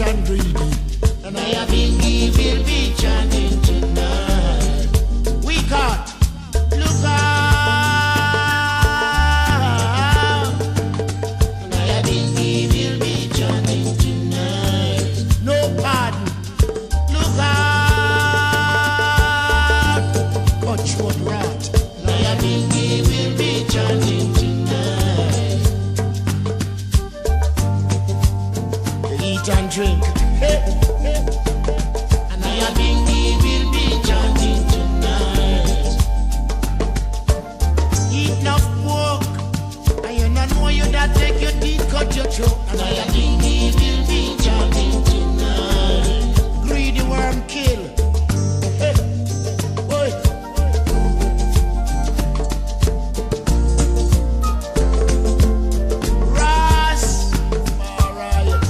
and greedy. And I have been will be chanting tonight. We got, look out. And I have been will be chanting tonight. No pardon, look out. But you rat. And I have been will be chanting tonight. They eat and drink. Hey. And I have been will be chanting tonight. Eat enough pork, and you not know you that take your teeth, cut your throat. And I have been will be chanting tonight. Greedy worm kill. Hey. Oi. Ras. Alright.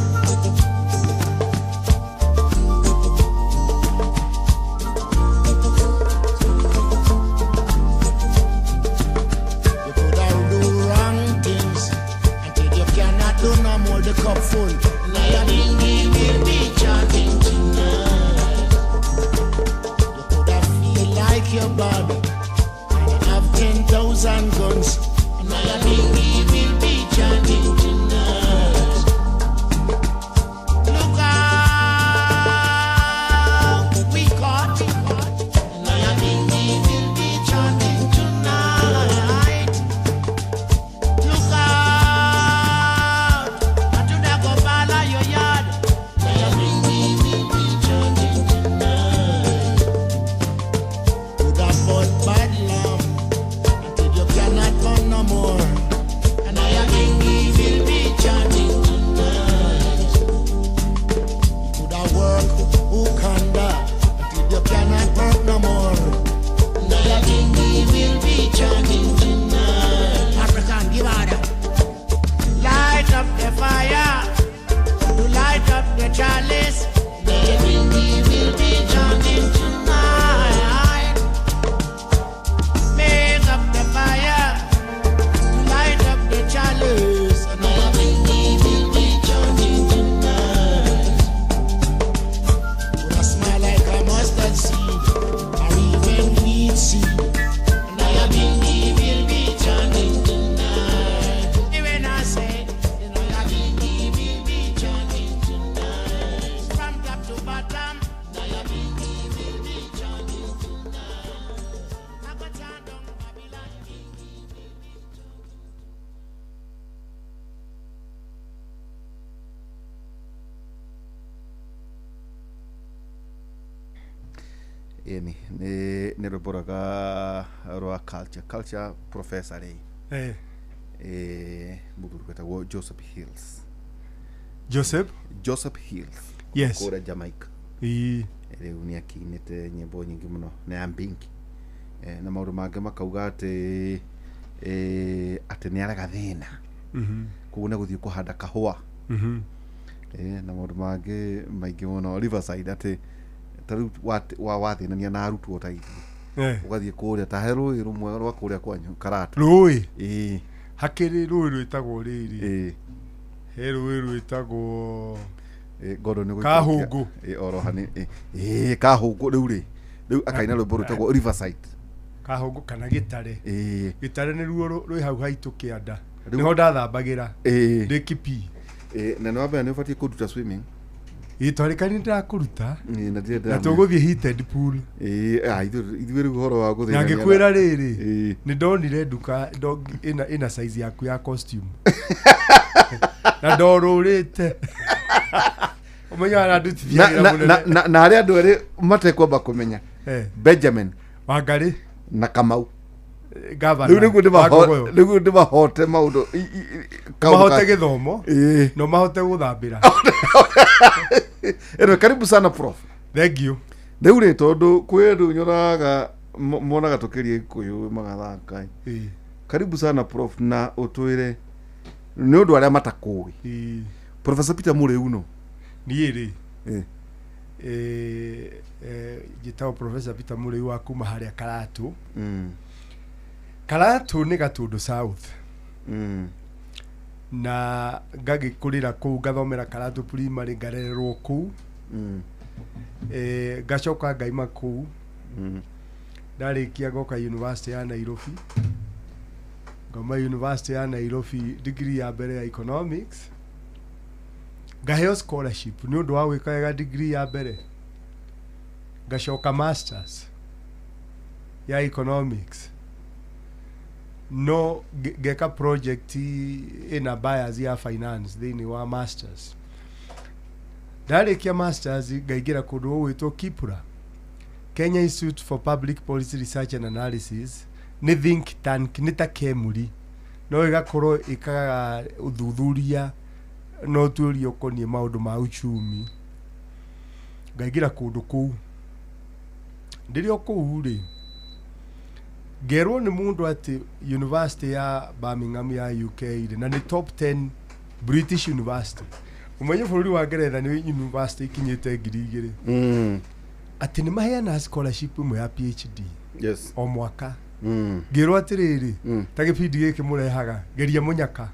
You could all do wrong things until you cannot do no more. The cup full. Lion will be chanting tonight. You could have feel like you're bad and have 10,000 guns. Lion will be chanting tonight. Look out, we caught. Lion will be chanting tonight. Look out, and do not go bala your yard. Lion will be chanting tonight. Could have bought bad lamb until you cannot burn no more. And I am will be chanting tonight. You could have worked Ukanda until you cannot work no more. And I am will be chanting tonight. African, give order. Light up the fire, to light up the chalice. They will be chanting tonight. Make up the fire, to light up the chalice. And I will be chanting tonight. Would I smile like a mustard seed, or even wheat seed? And I will be chanting tonight. When I say, and I will be chanting tonight. From top to bottom, and I will be chanting tonight. I go chant down Babylon. Ĩni nĩ rwĩmbo rwega rwa culture professor rĩ. Eh, Mũthuri wetagwo Joseph Hills. Joseph? Joseph Hills. Yes. Kũrĩa Jamaica. Ii. Rĩu nĩ akĩinĩte nyĩmbo nyingĩ mũno na ya mbingi, na maũndũ mangĩ makauga atĩ atĩ nĩ arega thĩna. Koguo nĩ gũthiĩ kũhanda kahũa. Na maũndũ mangĩ maingĩ mũno Riverside atĩ ta rĩu wathĩnania na arutwo ta ithuĩ, ũgathiĩ kũrĩa ta he rũĩ rũmwe rwa kũrĩa kwanyu Karatu. Rũĩ? Ĩĩ. Hakĩrĩ rũĩ rwĩtagwo rĩrĩ. Ĩĩ. He rũĩ rwĩtagwo Ngondo nĩ Kahũngũ. Ĩĩ, oro hani ĩĩ Kahũngũ rĩu rĩ rĩu akaina rwĩmbo rwĩtagwo Riverside. Kahũngũ kana Gĩtare. Ĩĩ. Gĩtare nĩruo rwĩ hau haitũ kĩanda. Rĩu- Nĩho ndathambagĩra. Ĩĩ. Ndĩ kipii. Ĩĩ, na nĩ wambere nĩ ũbatiĩ kũnduta swimming. Ĩĩ twarĩkani ndĩrakũruta. Ĩĩ, na ndirĩ Na ndĩramenya. tũgũthiĩ heated pool. Ĩĩ, ithuĩ rĩu ũhoro wa Na gũthĩnania ngĩkwĩra rĩrĩ, Ĩĩ. nĩ ndonire nduka ĩna size yaku ya costume. Na ndorũrĩte. Ũmenyaga na ndutithiagĩra mũnene. Na arĩa andũ erĩ matekwamba kũmenya, Eh. Benjamin Wangarĩ na Kamau. Gavana. Rĩu nĩguo wa Ngogoyo. nĩguo ndĩmahote maũndũ kaũndũ Mahote gĩthomo. Ĩĩ. No mahote gũthambĩra. Anyway, karibu sana prof. Thank you. Rĩu rĩ tondũ kwĩ andũ nyonaga monaga tũkĩria Gĩkũyũ magathaka. Ĩĩ. Karibu sana prof, na ũtwĩre nĩ ũndũ arĩa matakũĩ. Ĩĩ. Professor Peter Mũrĩu no. Niĩ rĩ, Ĩĩ. njĩtagwo Professor Peter Mũrĩu wa kuma harĩa Karatu. Karatu nĩ Gatũndũ South. Na ngagĩkũrĩra kũu, ngathomera Karatu Primary, ngarererwo kũu. Ngacoka ngaima kũu. Ndarĩkia ngoka University ya Nairobi, ngauma University ya Nairobi degree ya mbere ya economics, ngaheo scholarship nĩ ũndũ wa gwĩka wega degree ya mbere, ngacoka masters ya economics, no ngeka project ĩna bias ya finance thĩinĩ wa masters. Ndarĩkia masters ngaingĩra kũndũ gũgwĩtwo KIPPRA, Kenya Institute for Public Policy Research and Analysis. Nĩ think tank, nĩ ta KEMRI, no ĩgakorwo ĩkaga ũthuthuria na ũtuĩria ũkoniĩ maũndũ ma uchumi. Ngaingĩra kũndũ kũu. Ndĩrĩ o kũu rĩ, ngerwo nĩ mũndũ atĩ University ya Birmingham ya UK rĩ, na nĩ top 10 British University, ũmenye bũrũri wa Ngeretha nĩ university ikinyĩte 2000, atĩ nĩ maheanaga scholarship ĩmwe ya PhD o mwaka. Ngĩrwo atĩrĩrĩ, ta gĩbindi gĩkĩ mũrehaga, geria mũnyaka.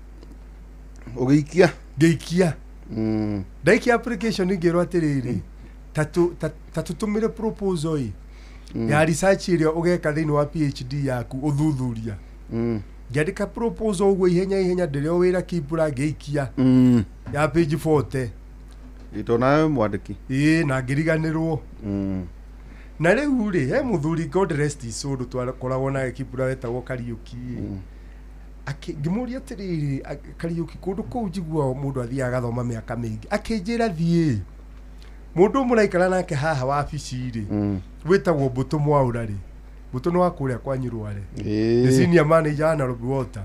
Ũgĩikia? Ngĩikia. Ndaikia application, ngĩrwo atĩrĩrĩ, ta tũtũmĩre proposal ĩ ya research ĩrĩa ũgeka thĩinĩ wa PhD yaku, ũthuthuria. Ngĩandĩka proposal ũguo ihenya ihenya ndĩrĩ o wĩra KIPPRA, ngĩikia ya page 40. Ito nawe mwandĩki. Ĩĩ, na ngĩriganĩrwo. Na rĩu rĩ, he mũthuri, God rest his soul, twakoragwo nake KIPPRA wetagwo Kariũki. Ngĩmũria atĩrĩrĩ, "Kariũki, kũndũ kũu njiguaga mũndũ athiaga agathoma mĩaka mĩingĩ." Akĩnjĩra, "Thiĩ, mũndũ mũraikara nake haha wabici rĩ, wĩtagwo Mbũtũ Mwaũra rĩ, Mbũtũ nĩ wa kũrĩa kwanyu Rware, nĩ senior manager wa Nairobi Water.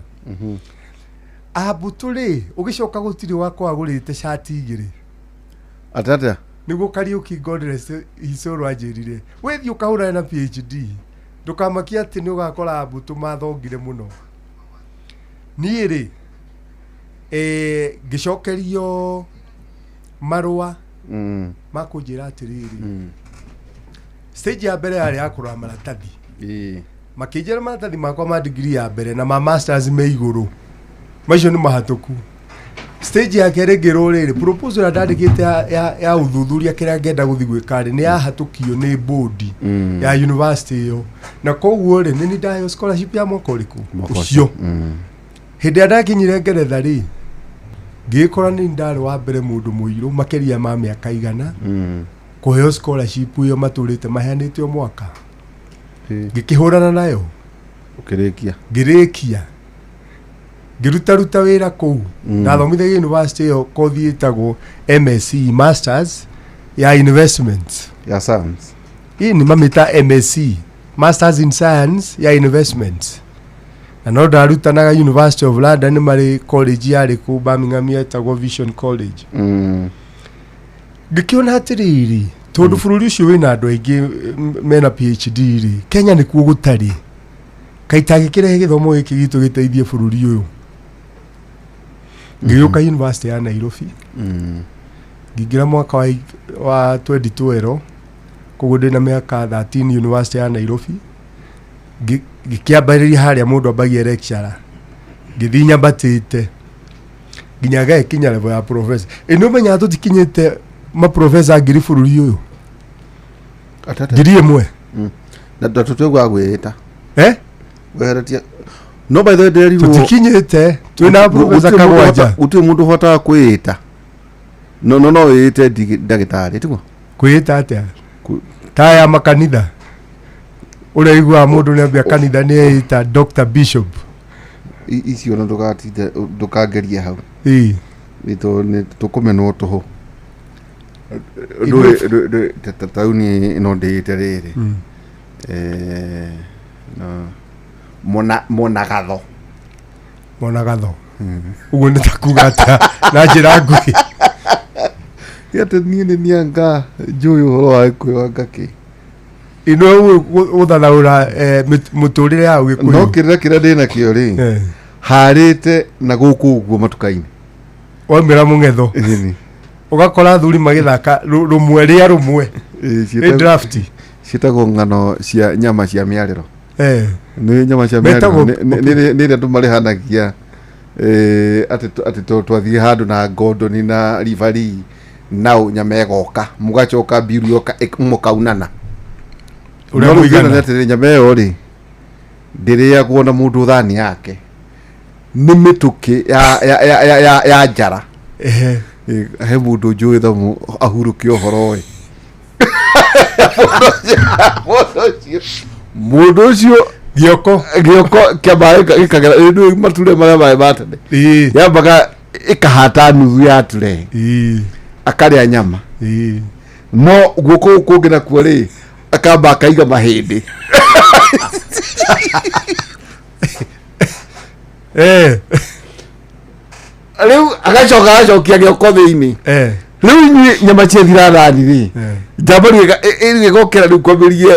Ambũtũ rĩ, ũgĩcoka gũtirĩ wakwa agũrĩte cati igĩrĩ." Atĩ atĩa? Nĩguo Kariũki, God rest his soul, anjĩrire, "Wĩthiĩ ũkahũrane na PhD, ndũkamakie atĩ nĩ ũgakora mbũtũ mathongire mũno." Niĩ rĩ, ngĩcokerio marũa ma kũnjĩra atĩrĩrĩ, stage ya mbere yarĩ ya kũrora maratathi. Makĩnjĩra maratathi makwa ma degree ya mbere na ma masters me igũrũ, macio nĩ mahatũku. Stage ya kerĩ ngĩrwo rĩrĩ, proposal ĩrĩa ndandĩkĩte ya ũthuthuria kĩrĩa ngenda gũthiĩ gwĩka rĩ, nĩ yahatũkio nĩ board ya university ĩyo, na koguo rĩ, nĩ ndaheo scholarship ya mwaka ũrĩkũ Mwaka. Ũcio. Hĩndĩ ĩrĩa ndakinyire Ngeretha rĩ, ngĩgĩkora nĩ ndarĩ wa mbere mũndũ mũirũ makĩria ma mĩaka 100 kũheo scholarship ĩyo matũrĩte maheanĩte o mwaka. Ngĩkĩhũrana nayo. Ũkĩrĩkia? Ngĩrĩkia, ngĩrutaruta wĩra kũu. Ndathomithagia university ĩyo kothi ĩtagwo MSc, masters ya investments. Ya science? Hii nĩ mamĩta MSc, masters in science ya investments, na no ndarutanaga University of London, marĩ college yarĩ kũu Birmingham yetagwo Vision College. Ngĩkĩona atĩrĩrĩ, tondũ bũrũri ũcio wĩna andũ aingĩ mena PhD rĩ, Kenya nĩkuo gũtarĩ, kaitangĩkĩrehe gĩthomo gĩkĩ gitũ gĩteithie bũrũri ũyũ. Ngĩgĩũka University ya Nairobi. Ngĩingĩra mwaka wa 2012, koguo ndĩna mĩaka 13 University ya Nairobi. Ngĩkĩambĩrĩria harĩa mũndũ ambagia lecturer, ngĩthiĩ nyambatĩte nginya gagĩkinya level ya professor. Ĩ nĩ ũmenyaga tũtikinyĩte maprofesa 1000 bũrũri ũyũ? Atĩ atĩa? 1000. Na tũtũgwa gwĩta Eh? weheretie, no by the way ndĩrerirwo Tũtikinyĩte, twĩna profesa kagwanja. Gũtirĩ mũndũ ũhotaga kwĩĩta, no wĩĩte ndagĩtarĩ, tiguo? Kwĩĩta atĩa? Ta ya makanitha, ũrĩa iguaga mũndũ nĩ ambia kanitha nĩ eĩta Dr Bishop. Icio no ndũgatinde, ndũkangerie hau. Ĩĩ. Nĩ nĩ tũkũmenwo tũhũ. Tauni ĩno ndĩĩte rĩrĩ, no mona gatho. Mona gatho, ũguo nĩ ta kuga atĩa na njĩra nguhĩ? Atĩ niĩ nĩ nianga njũĩ ũhoro wa gĩkũyũ anga kĩ. Ĩno gũthathaũra mũtũrĩre ya No ũgĩkũyũ. Kĩrĩra kĩrĩa ndĩ nakĩo rĩ, harĩte na gũkũ ũguo matuka-inĩ. Waumĩra mũng'etho, Ĩni. ũgakora athuri magĩthaka rũmwe rĩa rũmwe. Ĩ, ĩ draft. Ciĩtagwo ng'ano cia nyama cia mĩarĩro. Nĩ nyama cia mĩarĩro. Metagwo- Nĩ ĩrĩa andũ marĩhanagia. Atä twathiä handå na ngondoni na ribari nau nyama ĩgoka mũgacoka mbiru yoka mũkaunana. Ũrĩa No rĩu mũigana. thĩna nĩ atĩrĩrĩ, nyama ĩyo rĩ ndĩrĩagwo na mũndũ thani yake nĩ mĩtũkĩ ya njara. Ehe. He mũndũ njũĩ thamu ahurũke ũhoro ĩ mũndũ ũcio Gĩoko. Gĩoko kĩa maĩ gĩkagera ĩ, nĩ mature marĩa maĩ ma tene yambaga ĩkahata nuthu ya ture akarĩa nyama no guoko gũkũ kũngĩ nakuo rĩ akamba akaiga mahĩndĩ. Rĩu agacoka agacokia gĩoko thĩinĩ. Rĩu inyuĩ nyama ciathira thani rĩ njamba rĩu ĩgokĩra rĩu kwambĩrĩria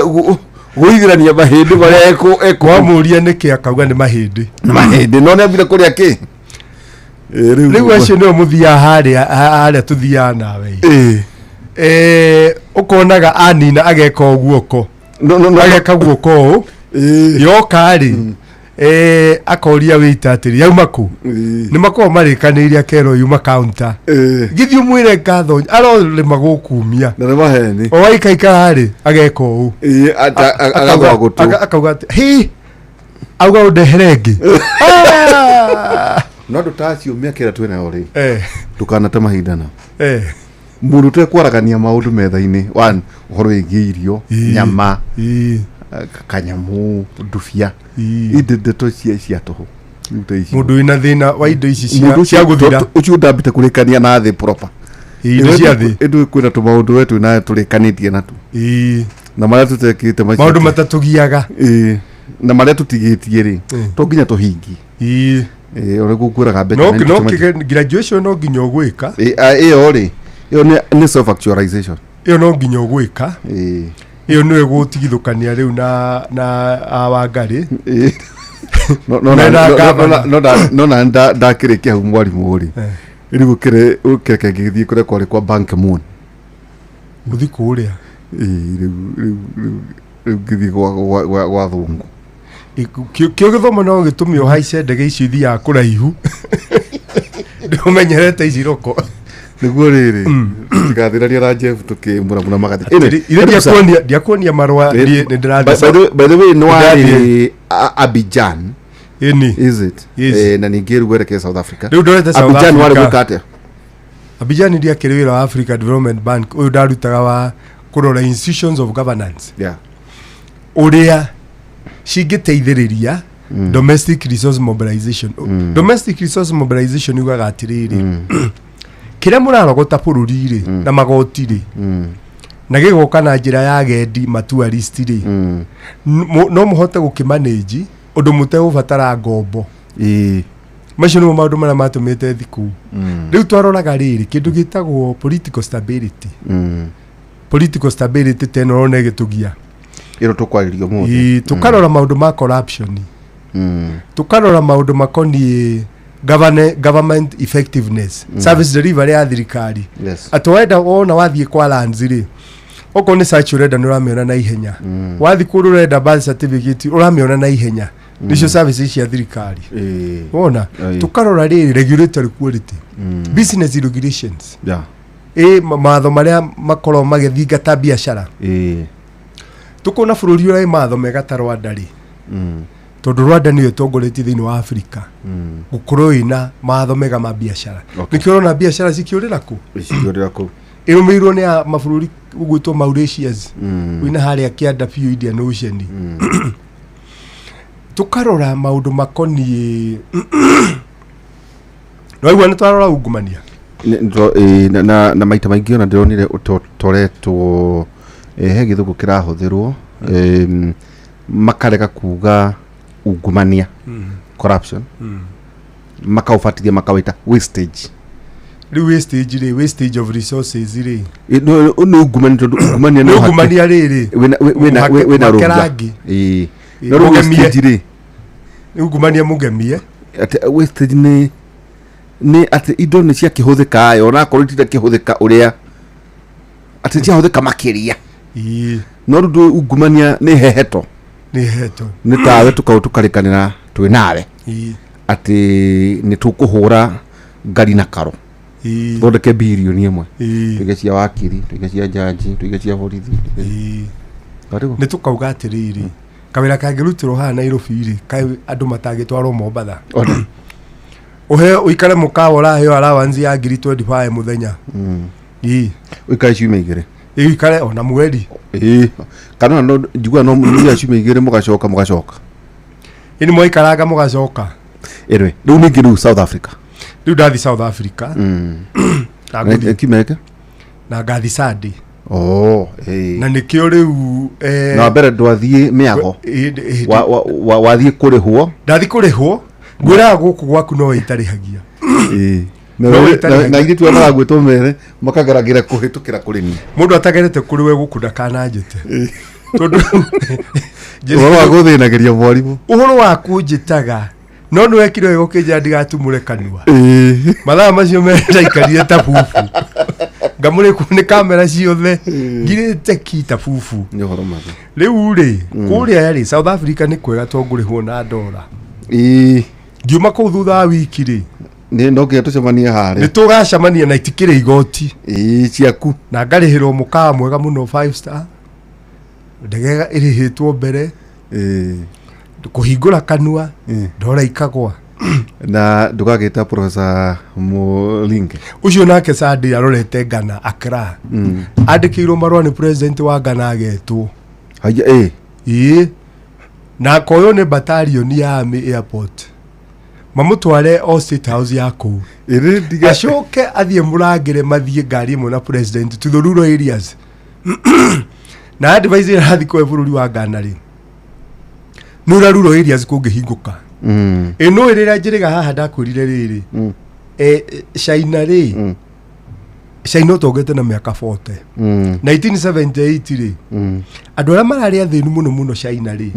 gũithĩrania mahĩndĩ marĩa ekũ Wamũria nĩkĩ akauga nĩ mahĩndĩ. Nĩ mahĩndĩ no nĩambire kũrĩa kĩ. Rĩu acio nĩo mũthiaga harĩa tũthiaga nawe. Ũkonaga anina ageka o guoko. No. Ageka guoko ũũ. Yoka rĩ akoria wĩita atĩrĩ yauma kũ? Nĩ makoragwo marĩkanĩire akerwo yuma counter. Gĩthiĩ ũmwĩre ngatho arorĩma gũkumia. Na nĩ maheni. O waikaikara rĩ ageka ũũ. Agathwa gũtũ. Akauga atĩ hi auga ũndehere ĩngĩ. Ah! No andũ ta acio mĩaka ĩrĩa twĩnayo rĩ ndũkanate mahinda nao. Mũndũ ũtekwaragania maũndũ metha-inĩ one ũhoro wĩgiĩ irio nyama kanyamũ ndubia indi ndeto cia tũhũ. Rĩu ta icio. Mũndũ wĩna thĩna wa indo ici Mũndũ cia gũthira. ũcio ndambĩte kũrĩkania na thĩ proper. Indo cia thĩ. Ĩndũ kwĩna tũmaũndũ we twĩna tũrĩkanĩtie natu na marĩa tũtekĩte macio Maũndũ matatũgiaga. Na marĩa tũtigĩtie rĩ to nginya tũhingie. Ũrĩa gũkwĩraga mbeca No na no nĩ graduation no nginya ũgwĩka. Ĩyo rĩ ĩyo nĩ self actualization. Ĩyo no nginya ũgwĩka. Ĩyo nĩyo ĩgũtigithũkania rĩu na Wangarĩ. No Mena governor. no na ndakĩrĩkia hau mwarimũ rĩ rĩu ũkĩrĩ ũkĩreke ngĩgĩthiĩ kũrĩa kwarĩ kwa Bank Moon. Gũthi kũrĩa. Rĩu rĩu rĩu rĩu ngĩthiĩ gwa thũngũ. Kĩo gĩthomo no gĩtũme ũhaice ndege icio ithiaga kũraihu ndũmenyerete ici roko. Nĩguo rĩrĩ tũtigathĩrania na Jeff tũkĩmuramura magathi. Ire ndiakuonia marũa nĩ ndĩrathiĩ. By the way nĩ warĩ Ndĩrathiĩ. Abidjan Ĩni. is it? Yes. Na ningĩ rĩu werekee South Africa. Rĩu ndorete South Abidjan warĩ Africa. gwĩka atĩa? Abidjan ndiakĩrĩ wĩra wa Africa Development Bank ũyũ ndarutaga wa kũrora institutions of governance ũrĩa cingĩteithĩrĩria domestic resource mobilization. Domestic resource mobilization yugaga atĩrĩrĩ kĩrĩa mũrarogota bũrũri rĩ na magoti rĩ na gĩgoka na njĩra ya agendi matuarist rĩ no mũhote gũkĩmanĩnji ũndũ mũtegũbatara ngombo. Macio nĩmo maũndũ marĩa matũmĩte thikũ rĩu twaroraga rĩrĩ kĩndũ gĩtagwo political stability. Political stability tena ũrona ĩgĩtũgia. Ĩno tũkwarĩria ũmũthĩ. Ĩĩ, tũkarora maũndũ ma corruption, tũkarora maũndũ makoniĩ government effectiveness, service delivery ya thirikari. Atĩ wenda wona wathiĩ kwa lands rĩ okorwo nĩ search ũrenda nĩ ũramĩona na ihenya, wathiĩ kũndũ ũrenda birth certificate ũramĩona na ihenya, nĩcio services cia thirikari. Wona tũkarora rĩrĩ regulatory quality, business regulations, ĩ mawatho marĩa makoragwo magĩthingata biacara. Tũkona bũrũri ũrĩa wĩ mawatho mega ta Rwanda rĩ tondũ Rwanda nĩyo ĩtongoretie thĩinĩ wa Afrika gũkorwo ĩna mawatho mega ma biacara. Nĩkĩo ũrona biacara cikĩũrĩra kũ Cikĩũrĩra kũu. Ĩrũmĩrĩirwo nĩ ya mabũrũri ũgwĩtwo Mauritius wĩna harĩa kĩanda biũ Indian Ocean. Tũkarora maũndũ makoniĩ nĩwaigua nĩ twarora ungumania. Na maita maingĩ ona ndĩronire ũtoretwo he gĩthũngũ kĩrahũthĩrwo makarega kuga ungumania corruption makaũbatithia makawĩta wastage. Rĩu wastage rĩ wastage of resources rĩ Nĩ ungumania tondũ ungumania nĩ nĩ ũhake- ungumania rĩrĩ wĩna Mũhake rũruga. rangi. No rĩu Mũgemie. wastage rĩ Nĩ ungumania mũgemie. Atĩ wastage nĩ atĩ indo nĩ ciakĩhũthĩka ĩ onakorwo itirakĩhũthĩka ũrĩa atĩ ciahũthĩka makĩria. No rĩu ungumania nĩ heheto. Nĩ heto. Nĩ tawe tũkaũ tũkarĩkanĩra twĩ nawe. Atĩ nĩ tũkũhũra ngari na karo thondeke birioni 1, tuige cia wakiri, tuige cia jaji, tuige cia borithi. Karibu. Nĩ tũkauga atĩrĩrĩ, kawĩra kangĩrutĩrwo haha Nairobi rĩ, kaĩ andũ matangĩtwarwo Mombatha? Ona. Ũheo ũikare mũkawa ũraheo allowance ya ngiri 25 mũthenya. Ũikare ciumia 2. Ũikare ona mweri. Ĩĩ, kana no njigua no mũthia ciumia 2 mũgacoka mũgacoka. Ĩni mwaikaranga mũgacoka. Anyway, rĩu ningĩ rĩu South Africa. Rĩu ndathi South Africa na ngũthiĩ Kimeke. Na ngathi Sunday. Oh, ĩĩ. Na nĩkĩo rĩu Na mbere ndwathiĩ mĩago. Wathiĩ kũrĩhwo. Ndathi kũrĩhwo, ngwĩraga gũkũ gwaku no ĩtarĩhagia. Ĩĩ. No Na ĩtarĩhagia. na airĩtu arĩa maragwĩtwo mere makageragĩra kũhĩtũkĩra kũrĩ niĩ. Mũndũ atagerete kũrĩ we gũkũ ndakananjĩte, tondũ Ũhoro wa gũthĩnagĩria mwarimũ. Ũhoro wa kũnjĩtaga no nĩ wekire wega ũkĩnjĩra ndigatumũre kanua. Mathaa macio merĩ ndaikarire ta bubu, ngamũrĩkwo nĩ kamera ciothe, ngirĩte ki ta bubu. Nĩ ũhoro mathe. Rĩu rĩ, kũrĩa rĩ South Africa nĩ kwega to ngũrĩhwo na ndora. Ngiuma kũu thutha wa wiki rĩ, Nĩ no nginya tũcemanie nĩ harĩa. Tũgacemania na itikĩrĩ igoti. Ĩĩ, ciaku. Na ngarĩhĩrwo mũkawa mwega mũno, five star, ndege ĩrĩhĩtwo mbere. Kũhingũra kanua, ndora ikagwa. Na ndũgagĩta Professor Mulinge? Ũcio nake Sunday arorete Ghana, Accra. Andĩkĩirwo marũa nĩ president wa Ghana agetwo. Haya, ĩĩ. Ĩĩ, na akoywo nĩ batalioni ya army airport, mamũtware o State House ya kũu. Ĩrĩ ndiga. Acoke athiĩ mũrangĩre, mathiĩ ngari ĩmwe na president to the rural areas. Na advice ĩrĩa arathiĩ kũhe bũrũri wa Ghana rĩ, nĩ ũrĩa rural areas kũngĩhingũka. Ĩ no ĩrĩra njĩrĩga haha ndakwĩrire rĩrĩ, China rĩ, China ũtongete na mĩaka 40. 1978 rĩ, andũ arĩa mararĩ athĩni mũno mũno China rĩ,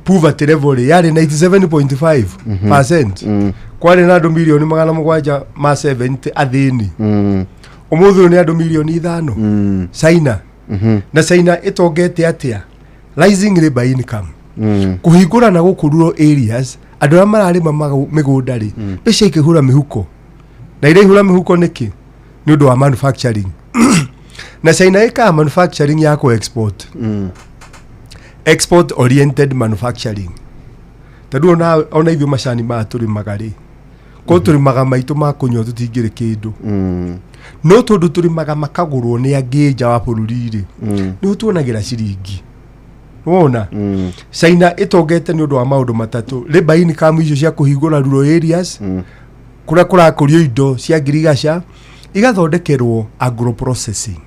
poverty level rĩ yarĩ 97.5%. Kwarĩ na andũ mirioni 770 athĩni. Ũmũthĩ ũyũ nĩ andũ mirioni 5 China. Na China ĩtongete atĩa? Rising labor income, kũhingũra na gũkũ rural areas, andũ arĩa mararĩma mĩgũnda rĩ, mbeca ikĩhũra mĩhuko. Na iria ihũra mĩhuko nĩkĩ? Nĩ ũndũ wa manufacturing. Na China ĩkaga manufacturing ya kũ export, export oriented manufacturing. Tondũ ona ithuĩ macani maya tũrĩmaga rĩ, ko tũrĩmaga maitũ ma kũnyua, tũtingĩrĩ kĩndũ. No tondũ tũrĩmaga makagũrwo nĩ angĩ nja wa bũrũri rĩ, nĩho tuonagĩra ciringi. Wona China ĩtongete nĩ ũndũ wa maũndũ matatũ: labor income icio cia kũhingũra rural areas, kũrĩa kũrakũrio indo cia ngirigaca igathondekerwo agro processing,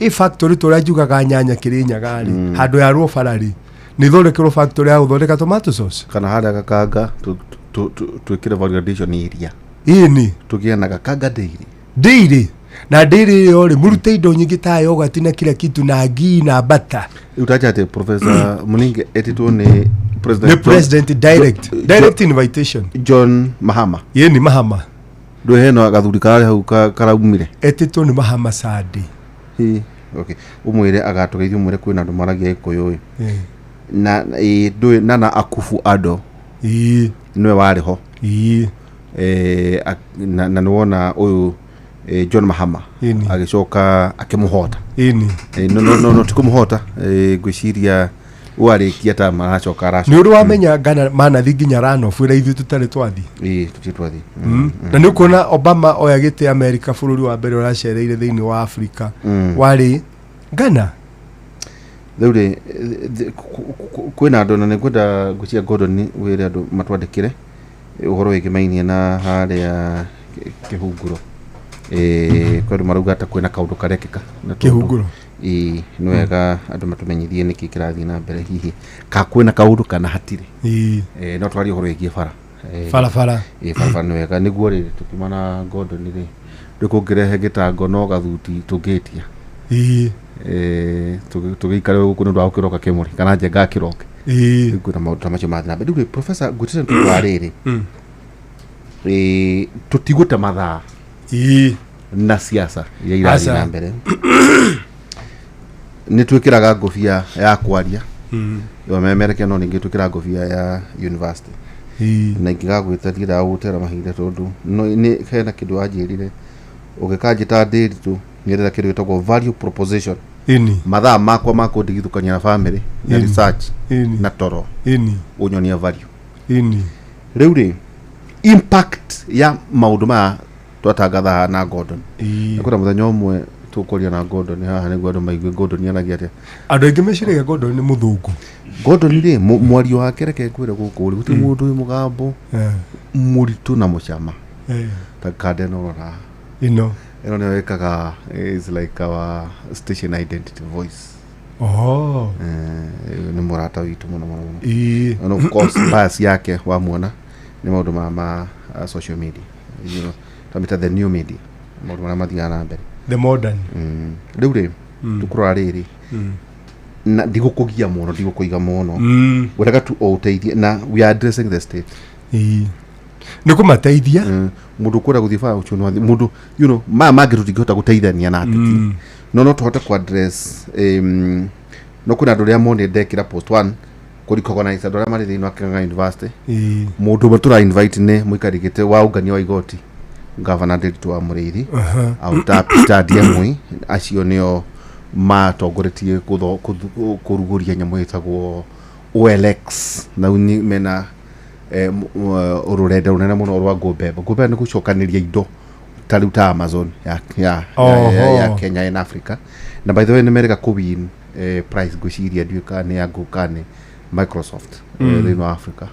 ĩ factory tũrĩa njugaga nyanya Kĩrĩnyaga rĩ, handũ ya rwo bara rĩ, nĩ ithondekerwo factory ya gũthondeka tomato sauce. Kana harĩa Gakanga twĩkĩre value addition iria. Ĩni. Tũgĩe na Gakanga Dairy. Dairy, na dairy ĩyo rĩ, mũrute indo nyingĩ ta yogurt na kila kitu na ghee na butter. Rĩu taja atĩ Professor Mulinge etĩtwo nĩ President Nĩ president direct, direct invitation. John Mahama. Ĩni, Mahama. Ndũ hena gathuri kararĩ hau karaumire. Etĩtwo nĩ Mahama Sunday. Ĩ, okay, ũmwĩre agatũgeithia, ũmwĩre kwĩna andũ maragia gĩkũyũ ĩ. Na ĩ ndũĩ Nana Akufu Ado nĩwe warĩ ho. Na nĩwona ũyũ John Mahama agĩcoka akĩmũhota. No ti kũmũhota, ngwĩciria warĩkia ta maracoka aracoka. Nĩ ũrĩ wamenya Ghana manathi nginya runoff ĩrĩa ithuĩ tũtarĩ twathi. Ĩ, tũtirĩ twathi. Na nĩ ũkuona Obama oya gĩtĩ America, bũrũri wa mbere ũracereire thĩinĩ wa Africa warĩ Ghana. Rĩu rĩ, kwĩna andũ na nĩngwenda ngwĩciria Gordon wĩre andũ matwandĩkĩre ũhoro wĩgĩmainie na harĩa kĩhunguro. Kwĩ andũ marauga ta kwĩna kaũndũ karekĩka na tondũ- Kĩhunguro. Ĩĩ, nĩ wega andũ matũmenyithie nĩkĩ kĩrathiĩ na mbere, hihi ka kwĩna kaũndũ kana hatirĩ. No twarie ũhoro wĩgiĩ bara. Barabara. Ĩĩ, barabara nĩ wega nĩguo rĩrĩ tũkiuma na Gordon rĩ, rĩu kũngĩrehe gĩtango no gathuti tũngĩtia. Tũgĩikare gũkũ nĩ ũndũ wa gũkĩroka kĩmũrĩ kana njenga akĩroke. Rĩu kwĩna maũndũ ta macio mathiĩ na mbere. Rĩu rĩ, professor, ngwĩtĩte nĩ tondũ wa rĩrĩ, tũtigũte mathaa na siasa iria irathiĩ Aca. na mbere. Nĩ twĩkĩraga ngũbia ya kwaria, memerekia, no ningĩ twĩkĩraga ngũbia ya university. Na ingĩgagwĩta ndiendaga gũgũtera mahinda tondũ no nĩ hena kĩndũ wanjĩrire ũgĩkanjĩta ndĩritũ nĩndĩra kĩndũ gĩtagwo value proposition. Mathaa makwa ma kũndigithũkania na family na research na toro ũnyonia value. Rĩu rĩ, impact ya maũndũ maya twatangatha haha na Gordon, kwĩna mũthenya ũmwe tũkwaria na Gordon haha nĩguo andũ maigue Gordon aragia atĩa. Andũ aingĩ meciragia Gordon nĩ mũthũngũ. Gordon rĩ, mwario wake, reke ngwĩre, gũkũ rĩ gũtirĩ mũndũ wĩ mũgambo mũritũ na mũcama ta kanda ĩno ũrora. Ĩno. Ĩno nĩyo ĩkaga, is like our station identity voice. Oh. Nĩ mũrata witũ mũno mũno mũno. And of course bias yake wamuona nĩ maũndũ ma social media, twamĩta the new media, maũndũ marĩa mathiaga na mbere. The modern. Rĩu rĩ, tũkũrora rĩrĩ na ndigũkũgia mũno, ndigũkũiga mũno, ngwendaga tu o ũteithie na we are addressing the state. Nĩ kũmateithia. Mũndũ ũkwenda gũthiĩ bara ũcio no athiĩ. Mũndũ maya mangĩ tũtingĩhota gũteithania na ateti, no tũhote ku address no kwĩna andũ arĩa monire ndekĩra post one kũ recognize andũ arĩa marĩ thĩinĩ wa Kang'ang'a University. Mũndũ ũmwe tũra invite nĩ mũikari gĩtĩ wa ũngania wa igoti, Gavana Ndiritu wa Mũrĩithi, auta Peter Ndiemui, acio nĩo matongoretie kũrugũria nyamũ ĩtagwo OLX, na rĩu mena rũrenda rũnene mũno rwa GoBeba. GoBeba nĩ gũcokanĩria indo ta rĩu ta Amazon ya Kenya and Africa. Na by the way nĩ merĩga kũ win prize, ngwĩciria ndiũĩ kana nĩ ya Google kana nĩ Microsoft, thĩinĩ wa Africa,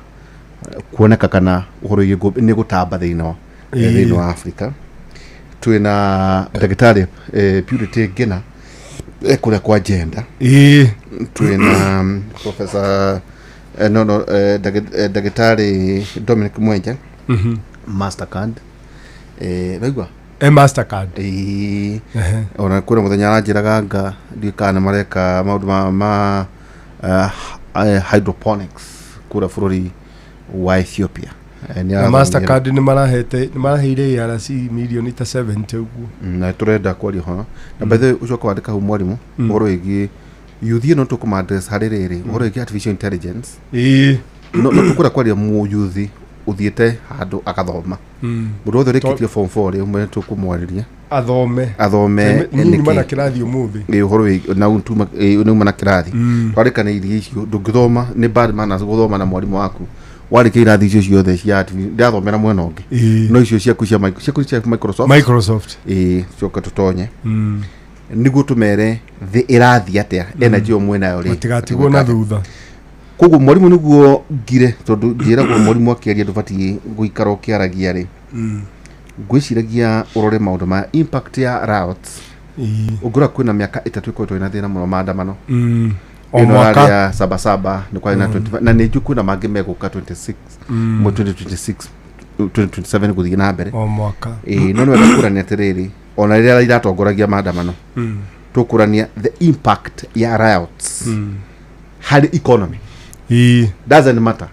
kuoneka kana ũhoro wĩgiĩ nĩ gũtamba thĩinĩ wa Africa. Twĩna ndagĩtarĩ Purity Ngina kũrĩa kwa gender. Twĩna professor no ndagĩtarĩ Dominic Mwenje, Mastercard, raigua. E Mastercard. Ĩĩ. Ona kwĩna mũthenya aranjĩraga nga ndiũĩ kana nĩ mareka maũndũ ma hydroponics kũrĩa bũrũri wa Ethiopia. Nĩ Na arathomire. Mastercard nĩ marahete, nĩ maraheire ARC mirioni ta 70 ũguo. Na tũrenda kwaria ũhoro na by the way ũcoke wandĩka hau mwarimũ ũhoro wĩgiĩ yuthi ĩno tũkũma address harĩ rĩrĩ, ũhoro wĩgiĩ artificial intelligence. No tũkwenda kwaria mũyuthi ũthiĩte handũ agathoma, mũndũ wothe ũrĩkĩtie form 4 rĩ, ũmwe tũkũmwarĩria. Athome. Athome. Niĩ nyuma na nĩkĩ? kĩrathi ũmũthĩ. Ĩ, ũhoro wĩgiĩ na tuma nĩ uma na kĩrathi twarĩkanĩirie icio ndũngĩthoma, nĩ bad manners gũthoma na mwarimũ waku warĩkia irathi icio ciothe cia ndathomera mwena ũngĩ. No icio ciaku cia ciaku cia Microsoft. Microsoft. Ĩ, coka tũtonye nĩguo tũmere thĩ ĩrathiĩ atĩa, energy ĩyo mwĩnayo rĩ. Matigatigwo na thutha. Koguo mwarimũ nĩguo ngire tondũ njĩragwo mwarimũ akĩaria ndũbatiĩ gũikara ũkĩaragia rĩ, ngwĩciragia ũrore maũndũ ma impact ya riots. Ũngĩrora kwĩna mĩaka 3 ĩkoretwo ĩna thĩna mũno, maandamano. O Ĩno mwaka. yarĩ ya sabasaba, nĩ kwarĩ na 25 na nĩ njũĩ kwĩna mangĩ megũka 26, mwe 2026, 2027 gũthiĩ na mbere. O mwaka. Ĩĩ, no nĩ wega kũrania atĩrĩrĩ, ona rĩrĩa iratongoragia maandamano, tũkũrania the impact ya riots harĩ economy. Doesn't matter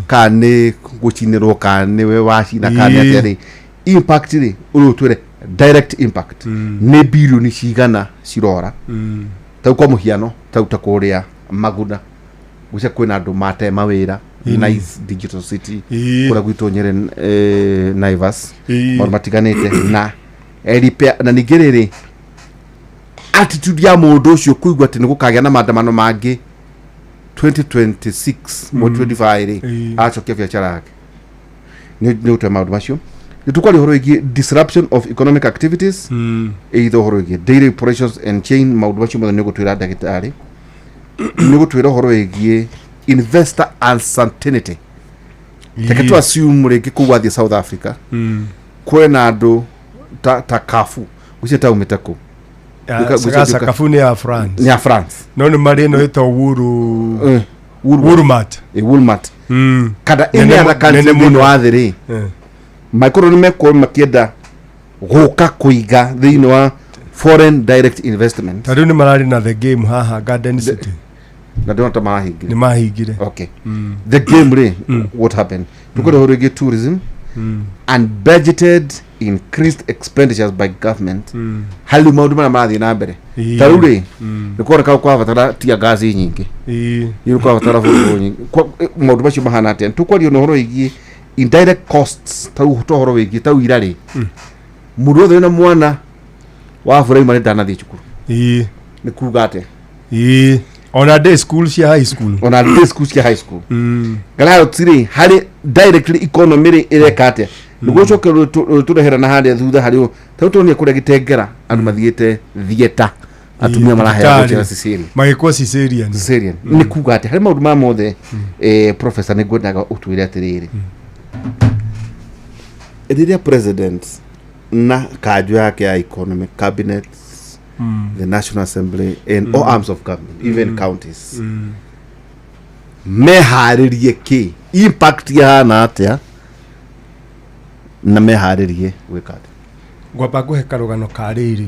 kana nĩ gũcinĩrwo, kana nĩwe wacina, kana nĩ atĩa rĩ, impact rĩ, ũrĩ ũtwĩre direct impact nĩ birioni cigana cirora. Tau kwa mũhiano, tau ta kũrĩa Maguna gũcia kwĩna andũ mate mawĩra. Nice Digital City kũrĩa gwitũ Nyĩrĩ, Naivas, maũndũ matiganĩte na repair. Na ningĩ rĩrĩ, attitude ya mũndũ ũcio kũigua atĩ nĩ gũkagĩa na maandamano mangĩ 2026 mwe 25 rĩ, aracokia biacara yake. Nĩ gũtwe maũndũ macio nĩ tũkwaria ũhoro wĩgiĩ disruption of economic activities, either ũhoro wĩgiĩ daily operations and chain, maũndũ macio mothe nĩ gũtwĩra ndagĩtarĩ, nĩ gũtwĩra ũhoro wĩgiĩ investor uncertainty. Reke tu assume rĩngĩ kũu wathiĩ South Africa kwĩna andũ ta kafu gũcio taumĩte kũ. Sakafu nĩ ya France. Nĩ ya France. No nĩ marĩ ĩno ĩtagwo Wuru. Woolworth. Woolmart. Woolmart kana Nene any other country nene thĩinĩ mũno. wa thĩ rĩ, mangĩkorwo nĩ mekorwo makĩenda gũka kũiga thĩinĩ wa foreign direct investment. Ta rĩu nĩ mararĩ na The Game haha Garden City. Na ndĩrona ta marahingire. Nĩ mahingire. Okay, The Game rĩ, what happened? Tukwenda ũhoro wĩgiĩ tourism and budgeted Increased expenditures by government harĩ maũndũ marĩa marathiĩ na mbere. Ĩĩ. Ta rĩu rĩ, nĩ kuoneka kwabatara tia gasi nyingĩ. Ĩĩ. Nĩ kwabatara bũrũri nyingĩ. Maũndũ macio mahana atĩa? Tũkwaria na ũhoro wĩgiĩ indirect costs, ta rĩu ta ũhoro wĩgiĩ ta ira rĩ, mũndũ wothe wĩna mwana wa primary ndanathiĩ cukuru. Nĩ kuga atĩa? Ĩĩ, ona day school cia high school. Ona day school cia high school. Riots rĩ, harĩ directly economy rĩ, ĩreka atĩa nĩguo ũcoke tũrehera na harĩa thutha harĩ ta rĩu tuonire kũrĩa Gĩtengera andũ mathiĩte theatre, atumia maraheagwo thibitarĩ. njĩra cesarean. Magĩkwo cesarean. Cesarean. Nĩ kuga atĩa harĩ maũndũ maya mothe? Professor, nĩ ngwendaga ũtwĩre atĩrĩrĩ, rĩrĩa president na kanjũ yake ya economic cabinet, the National Assembly and all arms of government, even counties, meharĩrie kĩ, impact yahana atĩa, na meharĩrie gwĩka atĩa? Ngwamba ngũhe karũgano ka rĩrĩ.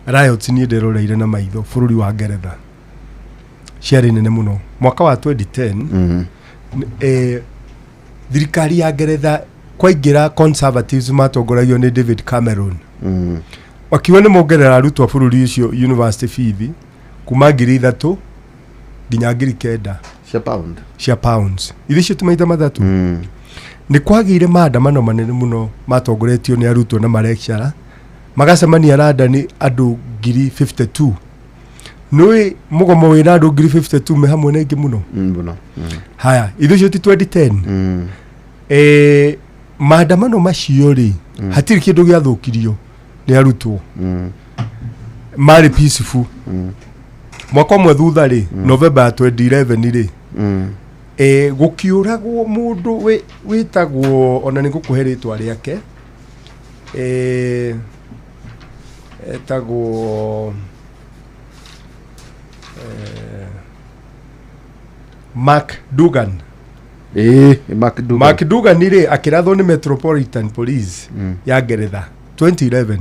Riots niĩ ndĩroreire na maitho bũrũri wa Ngeretha, ciarĩ nene mũno mwaka wa 2010. Thirikari ya Ngeretha kwaingĩra Conservatives matongoragio nĩ David Cameron. Wakiuga nĩ mongerera arutwo a bũrũri ũcio university fees kuma 3000 nginya 9000. Cia pound. Cia pounds iria icio ti maita matatũ. Nĩ kwagĩire maandamano manene mũno matongoretio nĩ arutwo na malecturer, magacemania London andũ 52,000. Nĩũĩ mũgomo wĩna andũ 52,000 me hamwe na aingĩ mũno? Mũno. Haya, ithuĩ icio ti 2010. Maandamano macio rĩ, hatirĩ kĩndũ gĩathũkirio nĩ arutwo. Marĩ peaceful. Mwaka ũmwe thutha rĩ, November ya 2011 rĩ, gũkĩũragwo mũndũ wĩtagwo, ona nĩ ngũkũhe rĩtwa rĩake, etagwo Mark Dugan. Ĩĩ, Mark Dugan. Mark Dugan rĩ, akĩrathwo nĩ Metropolitan Police ya Ngeretha 2011.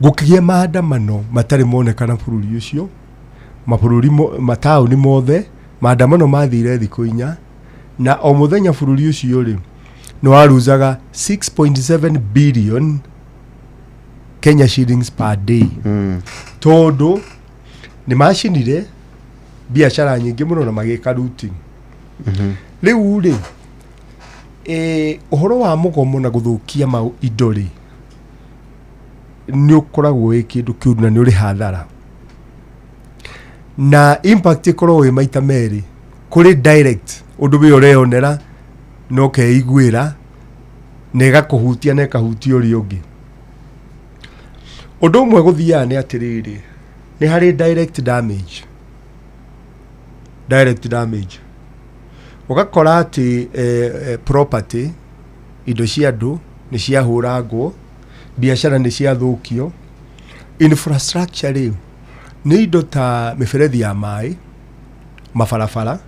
Gũkĩgĩa maandamano matarĩ monekana bũrũri ũcio, mabũrũri mataũni mothe. Maandamano mathire thikũ 4, na o mũthenya bũrũri ũcio rĩ, nĩ waruzaga 6.7 billion Kenya shillings per day, tondũ nĩ macinire biacara nyingĩ mũno na magĩka looting. Rĩu rĩ, ũhoro wa mũgomo na gũthũkia indo rĩ, nĩ ũkoragwo wĩ kĩndũ kĩũru na nĩ ũrĩ hathara, na impact ĩkoragwo ĩ maita merĩ. Kũrĩ direct ũndũ wĩ ũreyonera na ũkeiguĩra na ĩgakũhutia na ĩkahutia ũrĩa ũngĩ. Ũndũ ũmwe gũthiaga nĩ atĩrĩrĩ, nĩ harĩ direct damage. Direct damage, ũgakora atĩ property, indo cia andũ nĩ ciahũrangwo, biacara nĩ ciathũkio. Infrastructure rĩ, nĩ indo ta mĩberethi ya maĩ, mabarabara,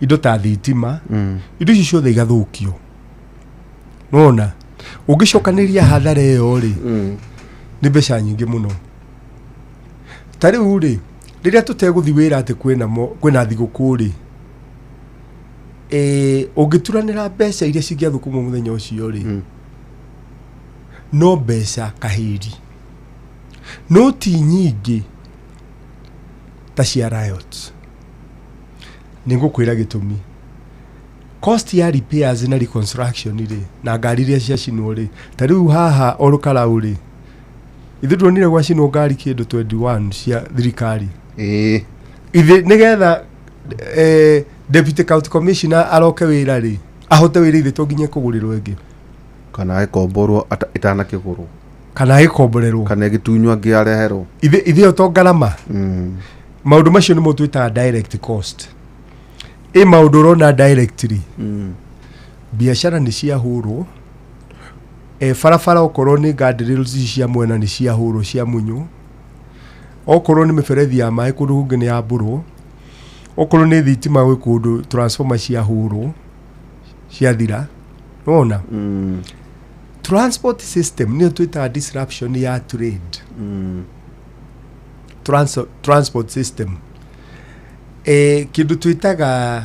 indo ta thitima. Indo icio ciothe igathũkio. Nona ũngĩcokanĩria hathara ĩyo rĩ, nĩ mbeca nyingĩ mũno. Ta rĩu rĩ, rĩrĩa tũtegũthi wĩra atĩ kwĩna thigũkũ rĩ, ũngĩturanĩra mbeca iria cingĩathũkũmwo mũthenya ũcio rĩ, no mbeca kahĩri, no ti nyingĩ ta cia riots. Nĩ ngũkwĩra gĩtũmi. Cost ya repairs na reconstruction rĩ, na ngari iria ciacinwo rĩ, ta rĩu haha Olkalou rĩ, ithuĩ tuonire gwacinwo ngari kĩndũ 21 cia thirikari. Ithe nĩgetha deputy county commissioner aroke wĩra rĩ, ahote wĩra, ithe to nginya kũgũrĩrwo ĩngĩ. Kana ĩkomborwo ĩtanakĩgũrwo. Kana ĩkomborerwo. Kana ĩgĩtunywo angĩ areherwo. Ithe ĩyo to ngarama. Maũndũ macio nĩmo twĩtaga direct cost. Ĩ maũndũ ũrona directly, biacara nĩ ciahũrwo, barabara okorwo nĩ guardrails ici cia mwena nĩ ciahũrwo, cia munywo, okorwo nĩ mĩberethi ya maĩ kũndũ kũngĩ nĩ yambũrwo, okorwo nĩ thitima gwĩ kũndũ transformer ciahũrwo ciathira, nona. Transport system nĩyo twĩtaga disruption ya trade. Transport system, kĩndũ twĩtaga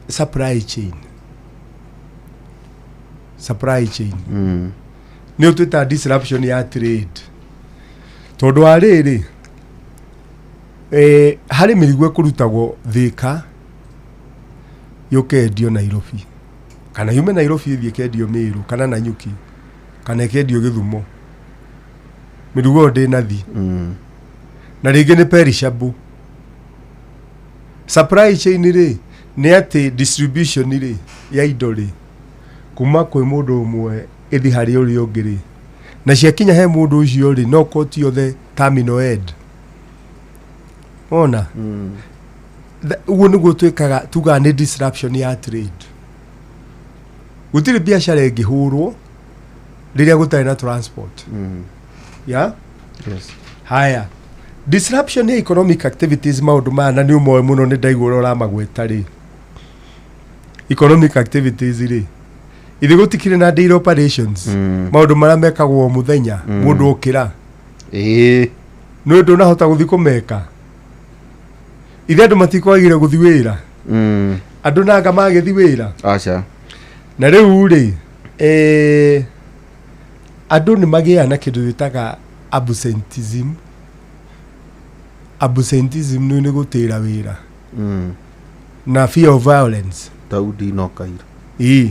supply chain. Supply chain nä å twä taga disruption ya trade, tondå wa rä rä harä mä rigo ä rutagwo Thika yũkendio Nairobi, kana yume Nairobi ĩthiĩ ĩkendio Meru kana Nanyuki kana ĩkendio Gĩthumo. Mĩrigo ĩyo ndĩnathi na rĩngĩ nĩ perishable. Supply chain rĩ, nĩ atĩ distribution rĩ ya indo rĩ kuma kwĩ mũndũ ũmwe ĩthi harĩ ũrĩa ũngĩ rĩ, na ciakinya he mũndũ ũcio rĩ, no koti othe terminal end ona. Ũguo nĩguo twĩkaga, tugaga nĩ disruption ya trade. Gũtirĩ biacara ĩngĩhũrwo rĩrĩa gũtarĩ na transport. Ya. Yes. Haya, disruption ya economic activities, maũndũ maya na nĩ ũmoĩ mũno, nĩ ndaigua ũrĩa ũramagweta rĩ. Economic activities rĩ, ithe gũtikĩrĩ na daily operations, maũndũ marĩa mekagwo o mũthenya, mũndũ okĩra, nĩ ũndũ ũnahota gũthiĩ kũmeka. Ithe andũ matikwagire gũthiĩ wĩra, andũ nanga magĩthiĩ wĩra. Aca. Na rĩu rĩ, andũ nĩ magĩaga na kĩndũ gĩtaga absenteeism. Absenteeism nĩ gũtĩra wĩra na fear of violence. Daudi no kaira. Ĩĩ,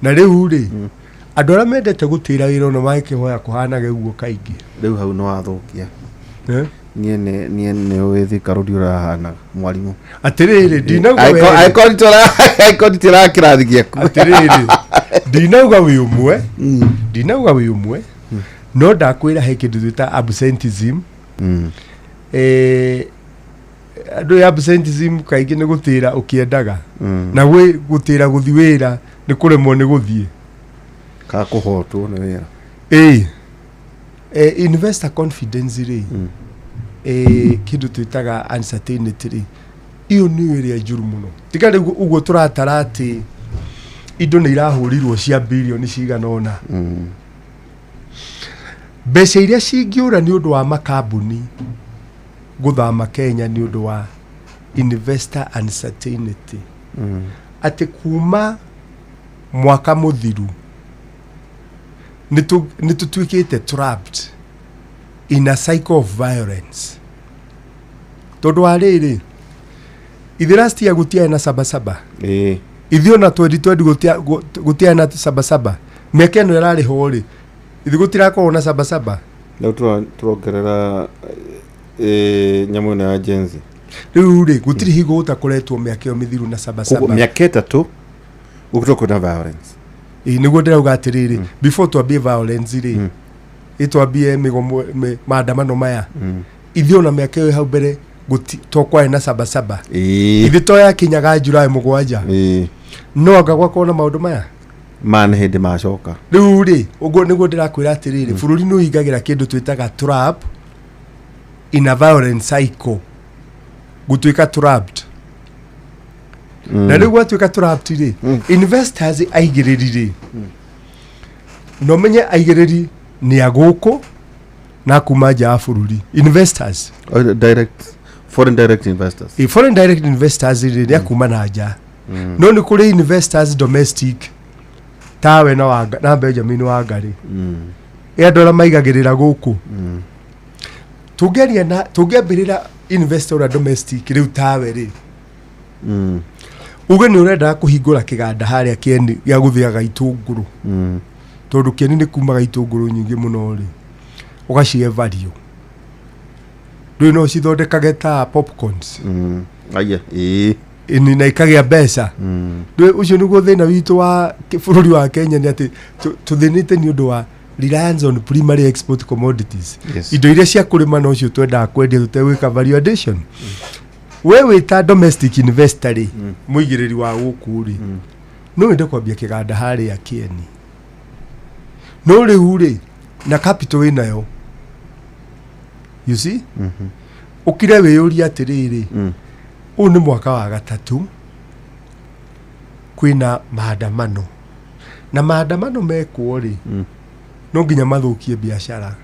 na rĩu rĩ, andũ arĩa mendete gũtĩra wĩra ona magĩkĩhoya kũhanage ũguo kaingĩ. Rĩu hau nĩ wathũkia. Eh? Niĩ nĩ ũĩ Thika Road ũrahanaga mwarimũ. Atĩrĩrĩ, ndinauga we Angĩkorwo nditĩraga kĩrathi gĩaku. Atĩrĩrĩ, ndinauga wĩ ũmwe, ndinauga wĩ ũmwe, no ndakwĩra he kĩndũ twĩta absenteeism. Andũ ya absenteeism kaingĩ nĩ gũtĩra ũkĩendaga, na gwĩ gũtĩra gũthi wĩra nĩ kũremwo nĩ gũthiĩ. Ka kũhotwo nĩ wĩra. Ĩĩ, investor confidence rĩ, kĩndũ twĩtaga uncertainty rĩ, iyo nĩyo ĩrĩa njũru mũno. Tiga rĩu ũguo tũratara atĩ indo nĩ irahũrirwo cia birioni cigana ũna, mbeca iria cingĩũra nĩ ũndũ wa makambuni gũthama Kenya nĩ ũndũ wa investor uncertainty, atĩ kuma mwaka mũthiru nĩ tũtuĩkĩte trapped in a cycle of violence, tondũ wa rĩrĩ, ithe last year gũtiarĩ na Sabasaba. Ithuĩ ona 2020 gũtiarĩ na Sabasaba. Mĩaka ĩno ĩrarĩ ho rĩ, ithuĩ gũtirakorwo na Sabasaba. Rĩu tũrongerera nyamũ ĩno ya Gen Z. Rĩu rĩ, gũtirĩ hingo gũtakoretwo mĩaka ĩyo mĩthiru na Koguo Sabasaba. mĩaka 3 gũkĩtwo kwĩna violence. Ĩĩ, nĩguo ndĩrauga atĩrĩrĩ, before twambie violence rĩ, ĩtwambie mĩgomo, maandamano maya, ithuĩ ona mĩaka ĩyo hau mbere tokwarĩ na Sabasaba. Ithuĩ to yakinyaga July 7, no anga gwakorwo na maũndũ maya. Ma nĩ hĩndĩ macoka. Rĩu rĩ, ũguo nĩguo ndĩrakwĩra atĩrĩrĩ, bũrũri nĩ ũhingagĩra kĩndũ twĩtaga trap in a violent cycle, gũtuĩka trapped. Na rĩu gwatuĩka trapped rĩ, investors aigĩrĩri rĩ, na ũmenye aigĩrĩri nĩ a gũkũ na kuma nja ya bũrũri, investors. Oh, direct foreign direct investors. Foreign direct investors rĩ, nĩ akuma na nja, no nĩ kũrĩ investors domestic tawe na na Benjamin Wangari, ĩ andũ arĩa maigagĩrĩra gũkũ. Tũngĩaria na tũngĩambĩrĩra investor ũrĩa domestic rĩu tawe rĩ, uge nĩ ũrendaga kũhingũra kĩganda harĩa Kĩeni gĩa gũthĩaga itũngũrũ, tondũ Kĩeni nĩ kumaga itũngũrũ nyingĩ mũno rĩ, ũgacihe value, ndũĩ no ũcithondekage ta popcorns. Aya, ĩĩ. Ĩni, na ikagĩa mbeca. Ndũĩ ũcio nĩguo thĩna witũ wa bũrũri wa Kenya, nĩ atĩ tũthĩnĩte nĩ ũndũ wa reliance on primary export commodities. Indo iria cia kũrĩma nocio twendaga kwendia tũtegwĩka value addition. We wĩ ta domestic investor rĩ, mũigĩrĩri wa gũkũ rĩ, no wende kwambia kĩganda harĩa Kĩeni, no rĩu rĩ, na capital wĩnayo, you see, ũkire wĩyũrie atĩrĩrĩ, ũyũ nĩ mwaka wa gatatũ kwĩna maandamano, na maandamano mekwo rĩ, no nginya mathũkie biacara.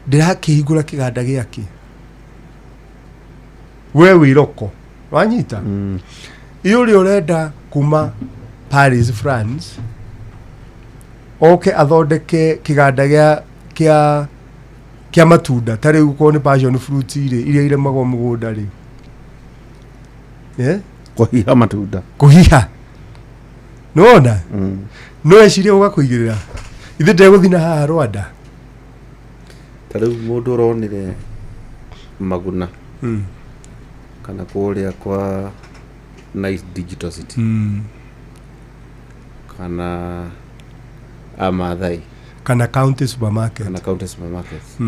Ndĩrakĩhingũra kĩganda gĩake, we wĩroko wanyita, ĩ ũrĩa ũrenda kuma Paris, France. Oke athondeke kĩganda gĩa kĩa kĩa matunda ta rĩu korwo nĩ passion fruit rĩ, iria irĩmagwo mũgũnda rĩ, eh? Kũhiha matunda. Kũhiha, nĩwona? No ecirie gũka kũigĩrĩra ithe ndegũthiĩ na haha Rwanda. Ta rĩu mũndũ ũronire Maguna kana kũrĩa kwa Nice Digital City kana Amathai kana county supermarket kana county supermarkets,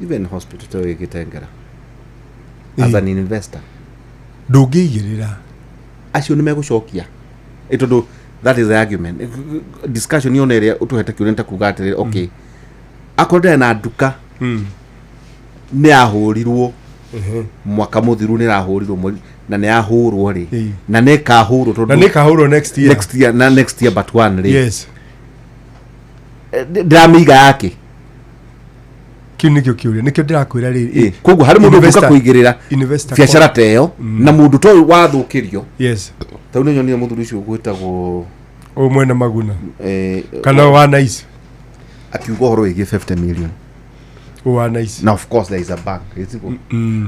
even hospital ta gĩtengera as an investor, ndũngĩigĩrĩra. Acio nĩ megũcokia. Ĩ tondũ that is the argument discussion yona ĩrĩa ũtũhete kĩũria nĩ ta kuga atĩrĩrĩ, okay, akorwo ndarĩ na nduka, nĩ yahũrirwo mwaka mũthiru, nĩ ĩrahũrirwo na nĩ yahũrwo rĩ, na nĩ ĩkahũrwo na tondũ nĩ kahũrwo next year. Next year na next year but one rĩ, ndĩramĩiga yake. Kĩu nĩkĩo kĩũria, nĩkĩo ndĩrakwĩra rĩrĩ. Koguo harĩ mũndũ ũngĩũka kũigĩrĩra investor biacara ta ĩyo na mũndũ ta ũyũ wathũkĩrio, tau nĩ nyonire mũthuri ũcio ũgwĩtagwo Ũyũ mwena Maguna kana wa Nice? Akiuga ũhoro wĩgiĩ 50 million. Ũyũ wa Nice. Na of course there is a bank ĩtiguo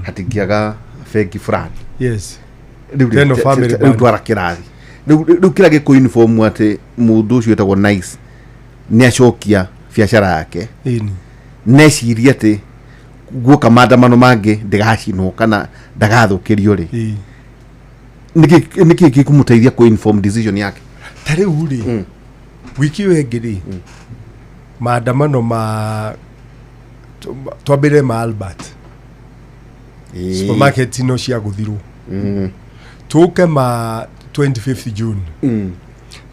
hatingĩaga bengi fulani. Rĩu rĩ, Teno family rĩu bank. twara kĩrathi rĩu kĩrĩa gĩkũ inform atĩ mũndũ ũcio wĩtagwo Nice nĩ acokia biacara yake, neciria atĩ guoka maandamano mangĩ ndĩgacinwo kana ndagathũkĩrio rĩ, nĩkĩ gĩkũmũteithia kũ inform decision yake? Ta rĩu rĩ, wiki ĩyo ĩngĩ rĩ, maandamano ma twambĩrĩre ma Albert supermarket no ciagũthirwo, tũke ma 25th June,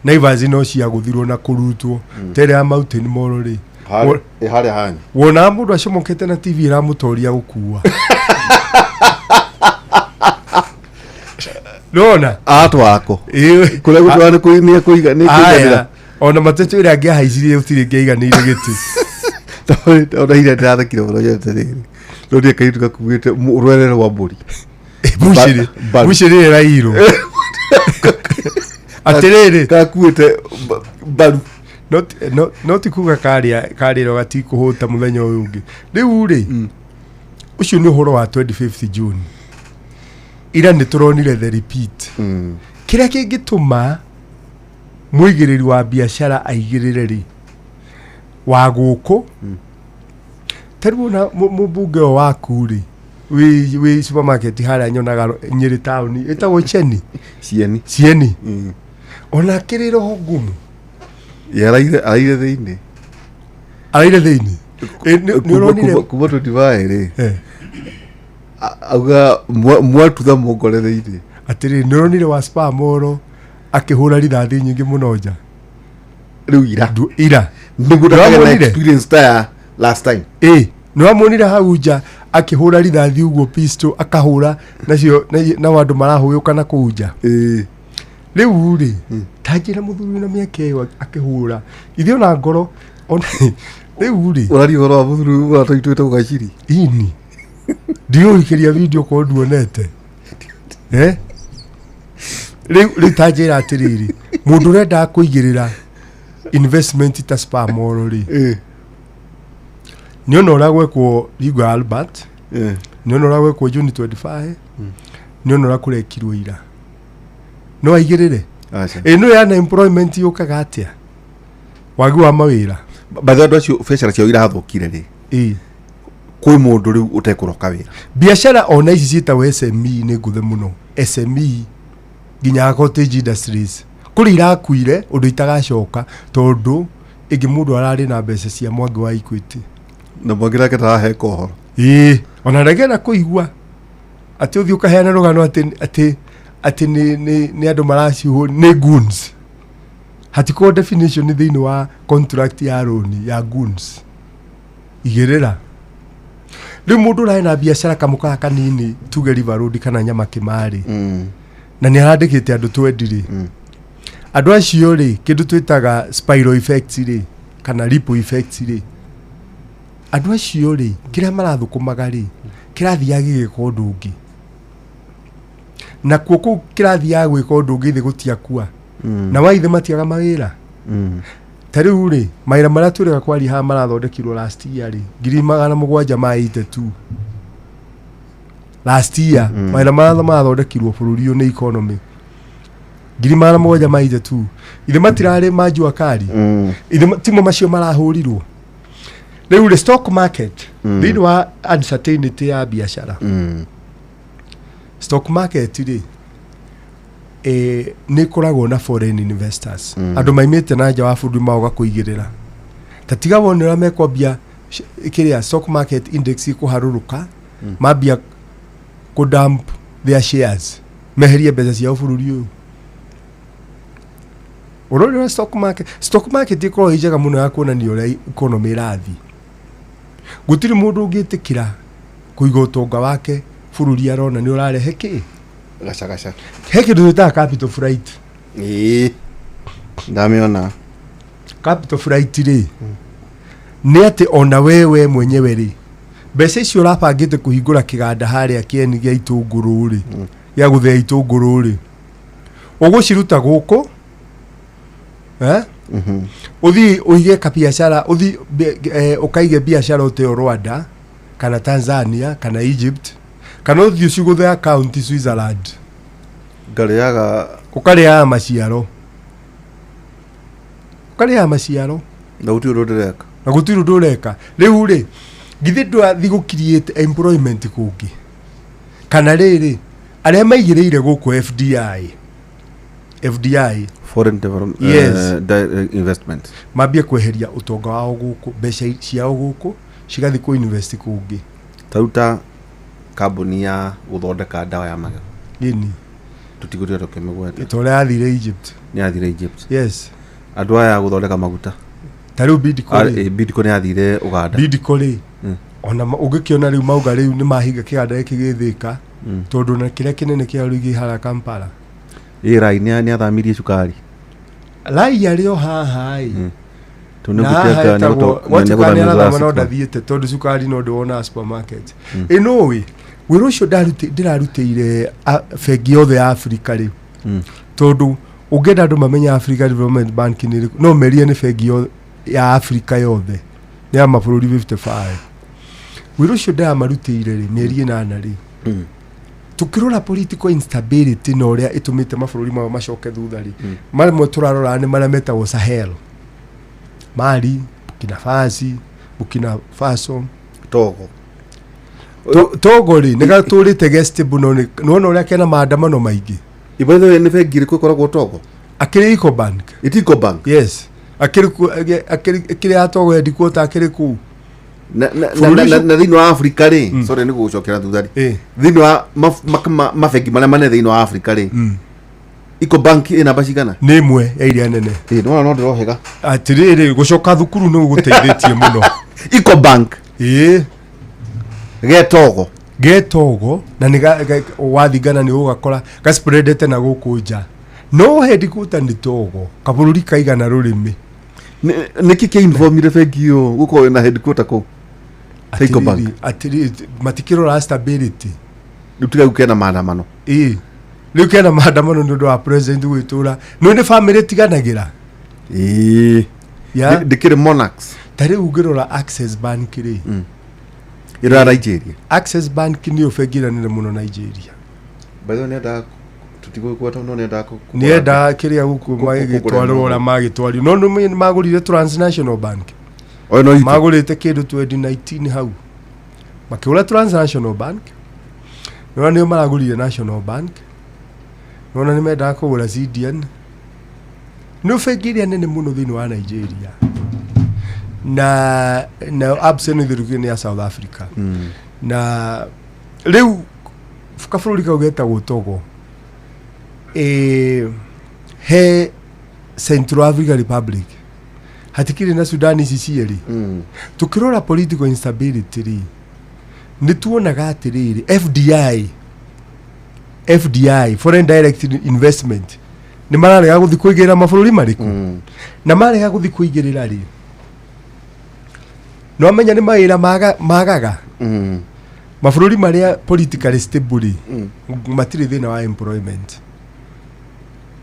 Naivas no ciagũthirwo na kũrutwo tere ya Mountain Mall rĩ. Harĩa hanyu. Wonaga mũndũ acomokete na TV ĩramũtoria gũkua, nona. Atwako kũrĩa gũtwara nĩ kũiga nĩ kũiganĩra. Aya, ona matetũ ĩrĩa angĩahaicirie gũtirĩ ngĩaiganĩire gĩtĩ. Ona ira ndĩrathekire mũno nyonete rĩrĩ ndonire kairĩtu gakuĩte rwere rwa mbũri. Bucĩrĩ. Mbaru. Bucĩrĩ ĩrairwo atĩrĩrĩ. Gakuĩte mbaru. No ti kuga karĩa karĩro gatikũhũta mũthenya ũyũ ũngĩ. Rĩu rĩ, ũcio nĩ ũhoro wa 25th June. Ira nĩ tũronire the repeat. Kĩrĩa kĩngĩtũma mũigĩrĩri wa biacara aigĩrĩre rĩ wa gũkũ, ta rĩu ona mũmbunge ũyũ waku rĩ, wĩ supermarket harĩa nyonaga Nyĩrĩ taũni ĩtagwo Cheni. Cieni. Cieni, ona akĩrĩ roho ngumu. Ye araire thĩinĩ. Araire thĩinĩ. Nĩ ũronire? Kuma 25 rĩ, auga mwatutha mũngore thĩinĩ. Atĩrĩrĩ, nĩ ũronire wa Spar Mall akĩhũra rithathi nyingĩ mũno nja? Rĩu ira. Ira. Nĩguo ndakagĩa na Ndũramuonire? experience ta ya last time. Ĩ nĩ wamuonire hau nja akĩhũra rithathi ũguo, pistol akahũra nacio, nao andũ marahũyũka na kũu nja? Rĩu rĩ, ta njĩra, mũthuri na mĩaka ĩyo akĩhũra ithuĩ ona ngoro ona rĩu rĩ. Ũraria ũhoro wa mũthuri ũratũitwĩte gũgaciri? Ini ndiũikĩria video korwo nduonete. Eh? Rĩu ta njĩra atĩrĩrĩ, mũndũ ũrendaga kũigĩrĩra investment ta Spar Mall rĩ, nĩ ona ũrĩa gwekwo Rigo ya Albert, nĩ ona ũrĩa gwekwo June 25, nĩ ona ũrĩa kũrekirwo ira, no aigĩrĩre? Aca. Ĩno ya unemployment yũkaga atĩa, wagi wa mawĩra? By the way, andũ acio biacara ciao irathũkire rĩ, kwĩ mũndũ rĩu ũtekũroka wĩra? Biacara ona ici ciĩtagwo SME nĩ ngũthe mũno, SME nginya cottage industries, kũrĩ irakuire ũndũ itagacoka, tondũ ĩngĩ mũndũ ararĩ na mbeca cia Mwangi wa Equity. Na Mwangi nake ndaraheka ũhoro. Ĩĩ, ona ndangĩenda kũigua atĩ ũthiĩ ũkaheana rũgano atĩ nĩ andũ maraciũhũ nĩ goons. Hatikorwo definition thĩinĩ wa contract ya rũni ya goons. Igĩrĩra rĩu mũndũ ũrarĩ na biacara kamũkaha kanini, tuge River Road kana Nyamakĩmarĩ, na nĩ arandĩkĩte andũ 20 rĩ, andũ acio rĩ, kĩndũ twĩtaga spiral effect rĩ, kana ripple effect rĩ, andũ acio rĩ, kĩrĩa marathũkũmaga rĩ, kĩrathiaga gĩgĩka ũndũ ũngĩ, nakuo kũu kĩrathiaga gwĩka ũndũ ũngĩ, thĩ gũtiakua na waithe matiaga mawĩra. Ta rĩu rĩ, mawĩra marĩa twĩrĩga kwaria haha marathondekirwo last year rĩ, 782,000 last year. Mawĩra marĩa marathondekirwo bũrũri ũyũ nĩ economy, 782,000. Ithe matirarĩ ma jua kali? Ithe timo macio marahũrirwo? Rĩu rĩ, stock market, thĩinĩ wa uncertainty ya biacara, stock market rĩ, nĩ ĩkoragwo na foreign investors, andũ maimĩte na nja wa bũrũri magoka kũigĩrĩra. Ta tiga wone ũrĩa mekwambia kĩrĩa stock market index ĩkũharũrũka, mambia kũ dump their shares, meherie mbeca ciao bũrũri ũyũ. Ũrori wa stock market, stock market ĩkoragwo ĩ njega mũno ya kuonania ũrĩa economy ĩrathiĩ. Gũtirĩ mũndũ ũngĩtĩkĩra kũiga ũtonga wake bũrũri arona nĩ ũrarehe kĩ? Gaca gaca. He kĩndũ twĩtaga capital flight. Ĩĩ, ndamĩona. Capital flight rĩ, nĩ atĩ ona wewe mwenyewe rĩ, mbeca icio ũrabangĩte kũhingũra kĩganda harĩa kĩeni gĩa itũngũrũ rĩ, gĩa gũthĩa itũngũrũ rĩ, ũgũciruta gũkũ, eh? Ũthiĩ ũige kabiacara, ũthiĩ ũkaige biacara ũteo Rwanda kana Tanzania kana Egypt, kana ũthiĩ ũcigũthe akaunti Switzerland. Ngarĩaga. Ũkarĩaga maciaro, ũkarĩaga maciaro. Na gũtirĩ ũndũ ndĩreka. Na gũtirĩ ũndũ ũreka. Rĩu rĩ, githĩ ndwathi gũ create employment kũngĩ? Kana rĩrĩ, arĩa maigĩrĩire gũkũ FDI, FDI, Foreign development. Yes. Investment. Mambie kweheria ũtonga wao gũkũ, mbeca ciao gũkũ, cigathiĩ kũ invest kũngĩ. Ta rĩu ta kambuni ya gũthondeka ndawa ya magego. Nini? Tũtigũtira tũkĩmĩgweta. Ta ũrĩa yathire Egypt. Nĩ yathire Egypt. Yes. Andũ aya a gũthondeka maguta. Ta rĩu Bidco rĩ. Bidco nĩ yathire Uganda. Bidco rĩ, ona ũngĩkĩona rĩu mauga rĩu nĩ mahinga kĩganda gĩkĩ gĩ Thĩka, tondũ na kĩrĩa kĩnene kĩao rĩu gĩ harĩa Kampala. Ĩ Rai nĩ athamirie cukari. Rai arĩ o haha ĩ. Tondũ nĩ Na haha gũtuĩka nĩ hetagwo nĩ gwatuĩka nĩ gũthamia arathama no six months. ndathiĩte, tondũ cukari no ndĩwonaga supermarket. Ĩ nũĩ wĩra ũcio ndĩrarutĩire bengi yothe ya Afrika rĩ, tondũ ũngĩenda andũ mamenye Africa Development Bank nĩ ĩrĩkũ, no merie nĩ bengi ya Afrika yothe, nĩ ya mabũrũri 55. Wĩra ũcio ndĩramarutĩire rĩ, mĩeri 8 rĩ, tukĩrora political instability na ũrĩa ĩtũmĩte mabũrũri mao macoke thutha rĩ, mamwe tũrarora nĩ marĩa metagwo Sahel: Mali, Burkina Faso, Burkina Faso. Togo. Togo rĩ, nĩ gatũrĩte ge stable, no nĩwona ũrĩa kena maandamano maingĩ. By the way, nĩ bengi ĩrĩkũ ĩkoragwo Togo? Akĩrĩ Ecobank. Ecobank. Yes, akĩrĩ akĩrĩ ya Togo, headquarter akĩrĩ kũu. Na Bũrũri na thĩinĩ wa Afrika rĩ, sorry nĩ gũgũcokera thutha rĩ, thĩinĩ wa mabengi marĩa manene thĩinĩ wa Afrika rĩ, Ecobank ĩ namba cigana? Nĩ ĩmwe ya iria nene. Ĩ nĩwona no ndĩrohĩga. Atĩrĩrĩ, gũcoka thukuru nĩ gũgũteithĩtie mũno. Ecobank. Ĩĩ. Ge Togo. Ge Togo, na nĩ wathingana nĩ ũgakora gaspreadete na gũkũ nja, no headquarter nĩ Togo, kabũrũri kaigana rũrĩmĩ. Nĩkĩ kĩa informire bengi ĩyo gũkorwo ĩna headquarter kũu ta Ecobank? Atĩrĩrĩ, matikĩrora stability. Rĩu tiga rĩu kena maandamano. Ĩĩ, rĩu kena maandamano nĩ ũndũ wa president gwĩtũra nĩ family tiganagĩra. Ĩĩ. Ya. Ndĩkĩrĩ Monarchs. Ta rĩu ũngĩrora Access Bank rĩ, ĩrĩa ya Nigeria. Access Bank nĩyo bengi ĩrĩa nene mũno Nigeria. By the way, nĩendaga tũtigũgweta no nĩendaga nĩendaga kĩrĩa gũkũ magĩgĩtwarwo ũrĩa magĩtwario, no nĩ magũrire Transnational Bank. Oyo no itũ. Magũrĩte kĩndũ 2019 hau makĩgũra Transnational Bank, nĩwona nĩo maragũrire National Bank, nĩwona nĩ mendaga kũgũra CDN. Nĩ bengi ĩrĩa nene mũno thĩinĩ wa Nigeria, na Absa nĩ thĩrũkire nĩ ya South Africa. Na rĩu kabũrũri kau getagwo Togo, he Central Africa Republic, hatikĩrĩ na Sudan, ici cierĩ. Tukĩrora political instability rĩ, nĩ tuonaga atĩrĩrĩ, FDI, FDI, foreign direct investment, nĩ mararega gũthiĩ kũigĩrĩra mabũrũri marĩkũ, na marega gũthiĩ kũigĩrĩra rĩ, no amenya nĩ mawĩra magaga. Mabũrũri marĩa politically stable rĩ, matirĩ thĩna wa employment.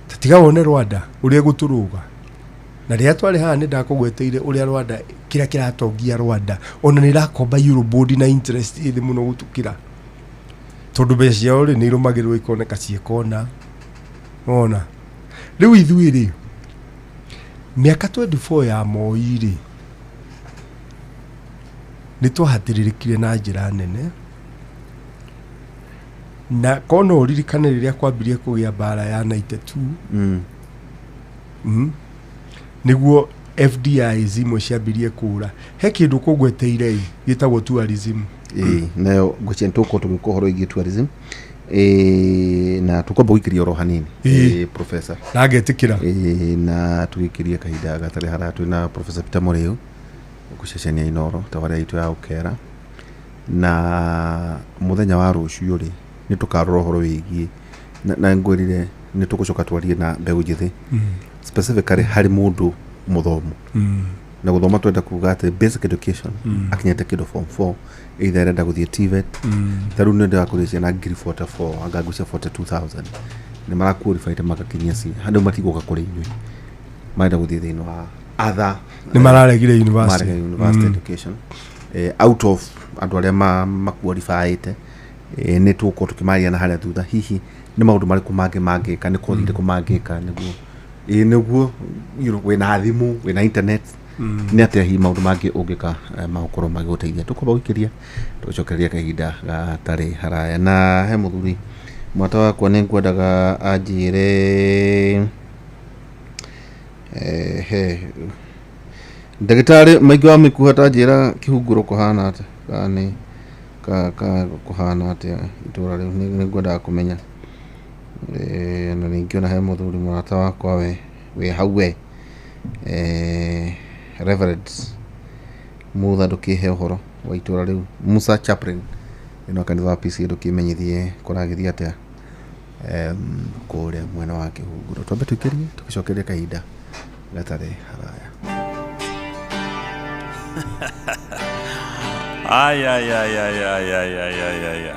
Ta tiga wone Rwanda ũrĩa gũtũrũga. Na rĩrĩa twarĩ haha nĩ ndakũgweteire ũrĩa Rwanda, kĩrĩa kĩratongia Rwanda, ona nĩ ĩrakomba Eurobond na interest ĩ thĩ mũno gũtũkĩra, tondũ mbeca ciao rĩ nĩ irũmagĩrĩrwo ikoneka ciĩkona. Ona rĩu ithuĩ rĩ, mĩaka 24 ya Moi rĩ, nĩ twahatĩrĩrĩkire na njĩra nene. Na korwo no ũririkane rĩrĩa kwambirie kũgĩa mbara ya 92, nĩguo FDIs imwe ciambirie kũra. He kĩndũ kũgweteire ĩ gĩtagwo tourism. Ĩĩ, nayo ngwĩciria nĩ tũgũkorwo tũgĩũka ũhoro wĩgiĩ tourism. Ĩĩ, na tũkwamba gũikĩria oro hanini. Ĩĩ. Ĩĩ, professor. Na ngetĩkĩra. Ĩĩ, na tũgĩkĩrie kahinda gatarĩ haraya twĩna Professor Peter Mũrĩu gũcecenia Inoro tabarĩra itũ ya ũkera. Na mũthenya wa rũciũ rĩ, nĩ tũkarora ũhoro wĩgiĩ na ngwĩrire nĩ tũgũcoka twarie na mbeũ njĩthĩ, specifically harĩ mũndũ mũthomu. Na gũthoma twenda kuga atĩ basic education, akinyĩte kĩndũ form 4, either arenda gũthiĩ TVET. Ta rĩu nĩ ndĩrakũria ciana ngiri 44, anga ngũcia 42,000 nĩ maraqualified magakinyia ci handũ matigũka kũrĩ inyuĩ, marenda gũthiĩ thĩinĩ wa other Nĩ mararegire university. Marega university education. Out of andũ arĩa maqualifyĩte, nĩ tũgũkorwo tũkĩmaria na harĩa thutha hihi nĩ maũndũ marĩkũ mangĩ mangĩka, nĩ kothi irĩkũ mangĩka nĩguo ĩ nĩguo wĩna thimũ, wĩna internet, nĩ atĩa hihi maũndũ mangĩ ũngĩka, magũkorwo magĩgũteithia. Tũkwamba gũikĩria tũgĩcokereria kahinda gatarĩ haraya. Na he mũthuri mwata wakwa nĩ ngwendaga anjĩre, he ndagĩtarĩ maingĩ wa mĩkuha, ta njĩra kĩhunguro kũhana atĩa, kana nĩ ka kũhana atĩa itũra rĩu, nĩ ngwendaga kũmenya. Na ningĩ he mũthuri mũrata wakwa we wĩ hau we, Reverend Mutha, ndũkĩhe ũhoro wa itũra rĩu, Musa Chaplain ĩno kanitha wa PCA, ndũkĩmenyithie kũragĩthiĩ atĩa kũrĩa mwena wa kĩhunguro. Twambe tũikĩrie tũgĩcokeria kahinda gatarĩ haraya. Ay, ay, ay, ay, ay, ay, ay, ay, ay, ay.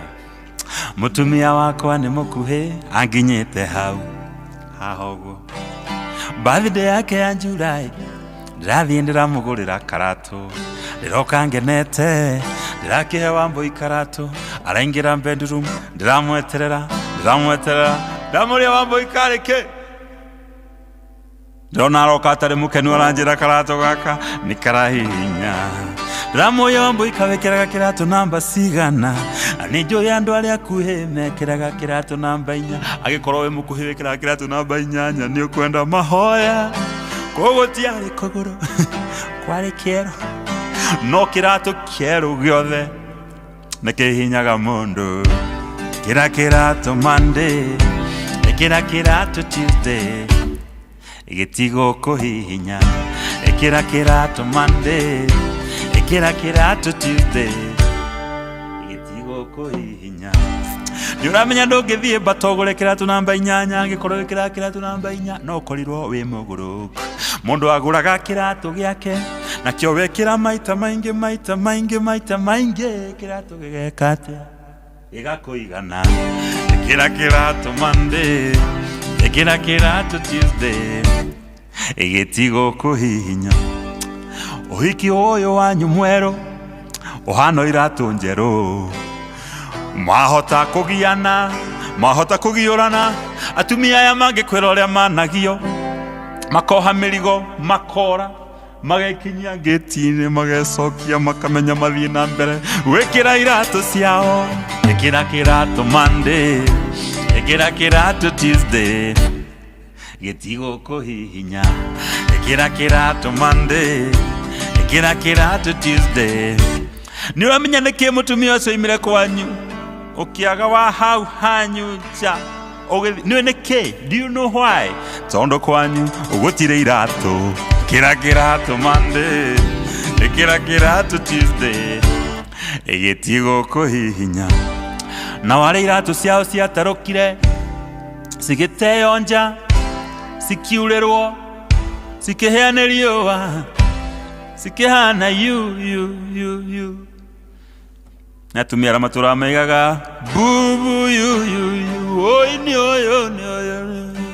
Mũtumia wakwa nĩ mũkuhĩ anginyĩte hau haha ũguo. Birthday yake ya July ndĩrathiĩ ndĩramũgũrĩra karatũ, ndĩroka ngenete, ndĩrakĩhe Wambũi karatũ, araingĩra bedroom, ndĩramweterera, ndĩramweterera, ndamũria Wambũi karĩ kĩ. Ndĩrona aroka atarĩ mũkenu, aranjĩra karatũ gaka nĩ karahihinya. Ndĩramũria Wambũi kawĩkĩraga kĩratũ namba cigana, na nĩ njũĩ andũ arĩa akuhĩ mekĩraga kĩratũ namba 4. Angĩkorwo wĩ mũkuhĩ wĩkĩraga kĩratũ namba 8, nĩ ũkwenda mahoya. Koguo tiarĩ kũgũrũ kwarĩ kĩero, no kĩratũ kĩerũ gĩothe nĩ kĩhihinyaga mũndũ. Kĩra kĩratũ Monday, ĩkĩra kĩratũ Tuesday, gĩtigũkũhihinya. Ĩkĩra kĩratũ Monday, ĩkĩra kĩratũ Tuesday, gĩtigũkũhihinya. Nĩ ũramenya ndũngĩthiĩ bata ũgũre kĩratũ namba 8, angĩkorwo wĩkĩraga kĩratũ namba 4 no ũkorirwo wĩ mũgũrũku. Mũndũ agũraga kĩratũ gĩake nakĩo wekĩra maita maingĩ, maita maingĩ, maita maingĩ, kĩratũ gĩgeka atĩa? Gĩgakũigana. Ĩkĩra kĩratũ Monday, ĩkĩra kĩratũ Tuesday, gĩtigũkũhihinya. Ũhiki ũyũ wanyu mwerũ ũhana iratũ njerũ, mwahota kũgiana, mwahota kũgiũrana. Atumia aya mangĩkwĩra ũrĩa managio, makoha mĩrigo, makora, magekinyia ngĩti-inĩ, magecokia, makamenya mathiĩ na mbere gwĩkĩra iratũ ciao. Ĩkĩra kĩratũ Monday, ĩkĩra kĩratũ Tuesday, gĩtigũkũhihinya. Ĩkĩra kĩratũ Monday, ĩkĩra kĩratũ Tuesday. Nĩ ũramenya nĩkĩ mũtumia ũcio oimire kwanyu ũkĩaga wa hau hanyu nja ũgĩthiĩ? Nĩũĩ nĩkĩ? Do you know why? Tondũ kwanyu gũtirĩ iratũ. Ĩkĩra kĩratũ Monday, ĩkĩra kĩratũ Tuesday, gĩtigũkũhihinya. Na warĩa iratũ ciao ciatarũkire, cigĩteo nja, cikiurĩrwo, cikĩhĩa nĩ riũa, cikĩhana yu yu yu yu. Na atumia arĩa matũraga maigaga bubu yu yu yu, oi nĩ ũyũ nĩ ũyũ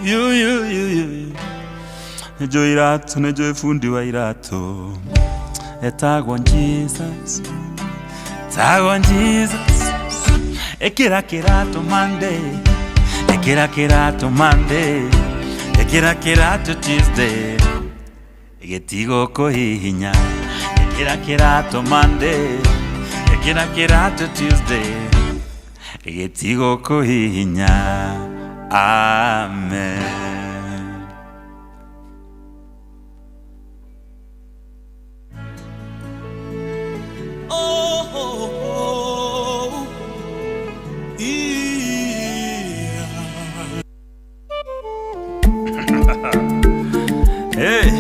yu yu yu yu. Nĩ njũĩ iratũ, nĩ njũĩ bundi wa iratũ. Etagwo Jesus, etagwo Jesus. Ĩkĩra kĩratũ Monday, ĩkĩra kĩratũ Monday, ĩkĩra kĩratũ Tuesday, gĩtigũkũhihinya. Ĩkĩra kĩratũ Monday, ĩkĩra kĩratũ Tuesday, gĩtigũkũhihinya. Amen. Oh, oh, oh. Yeah. Hey.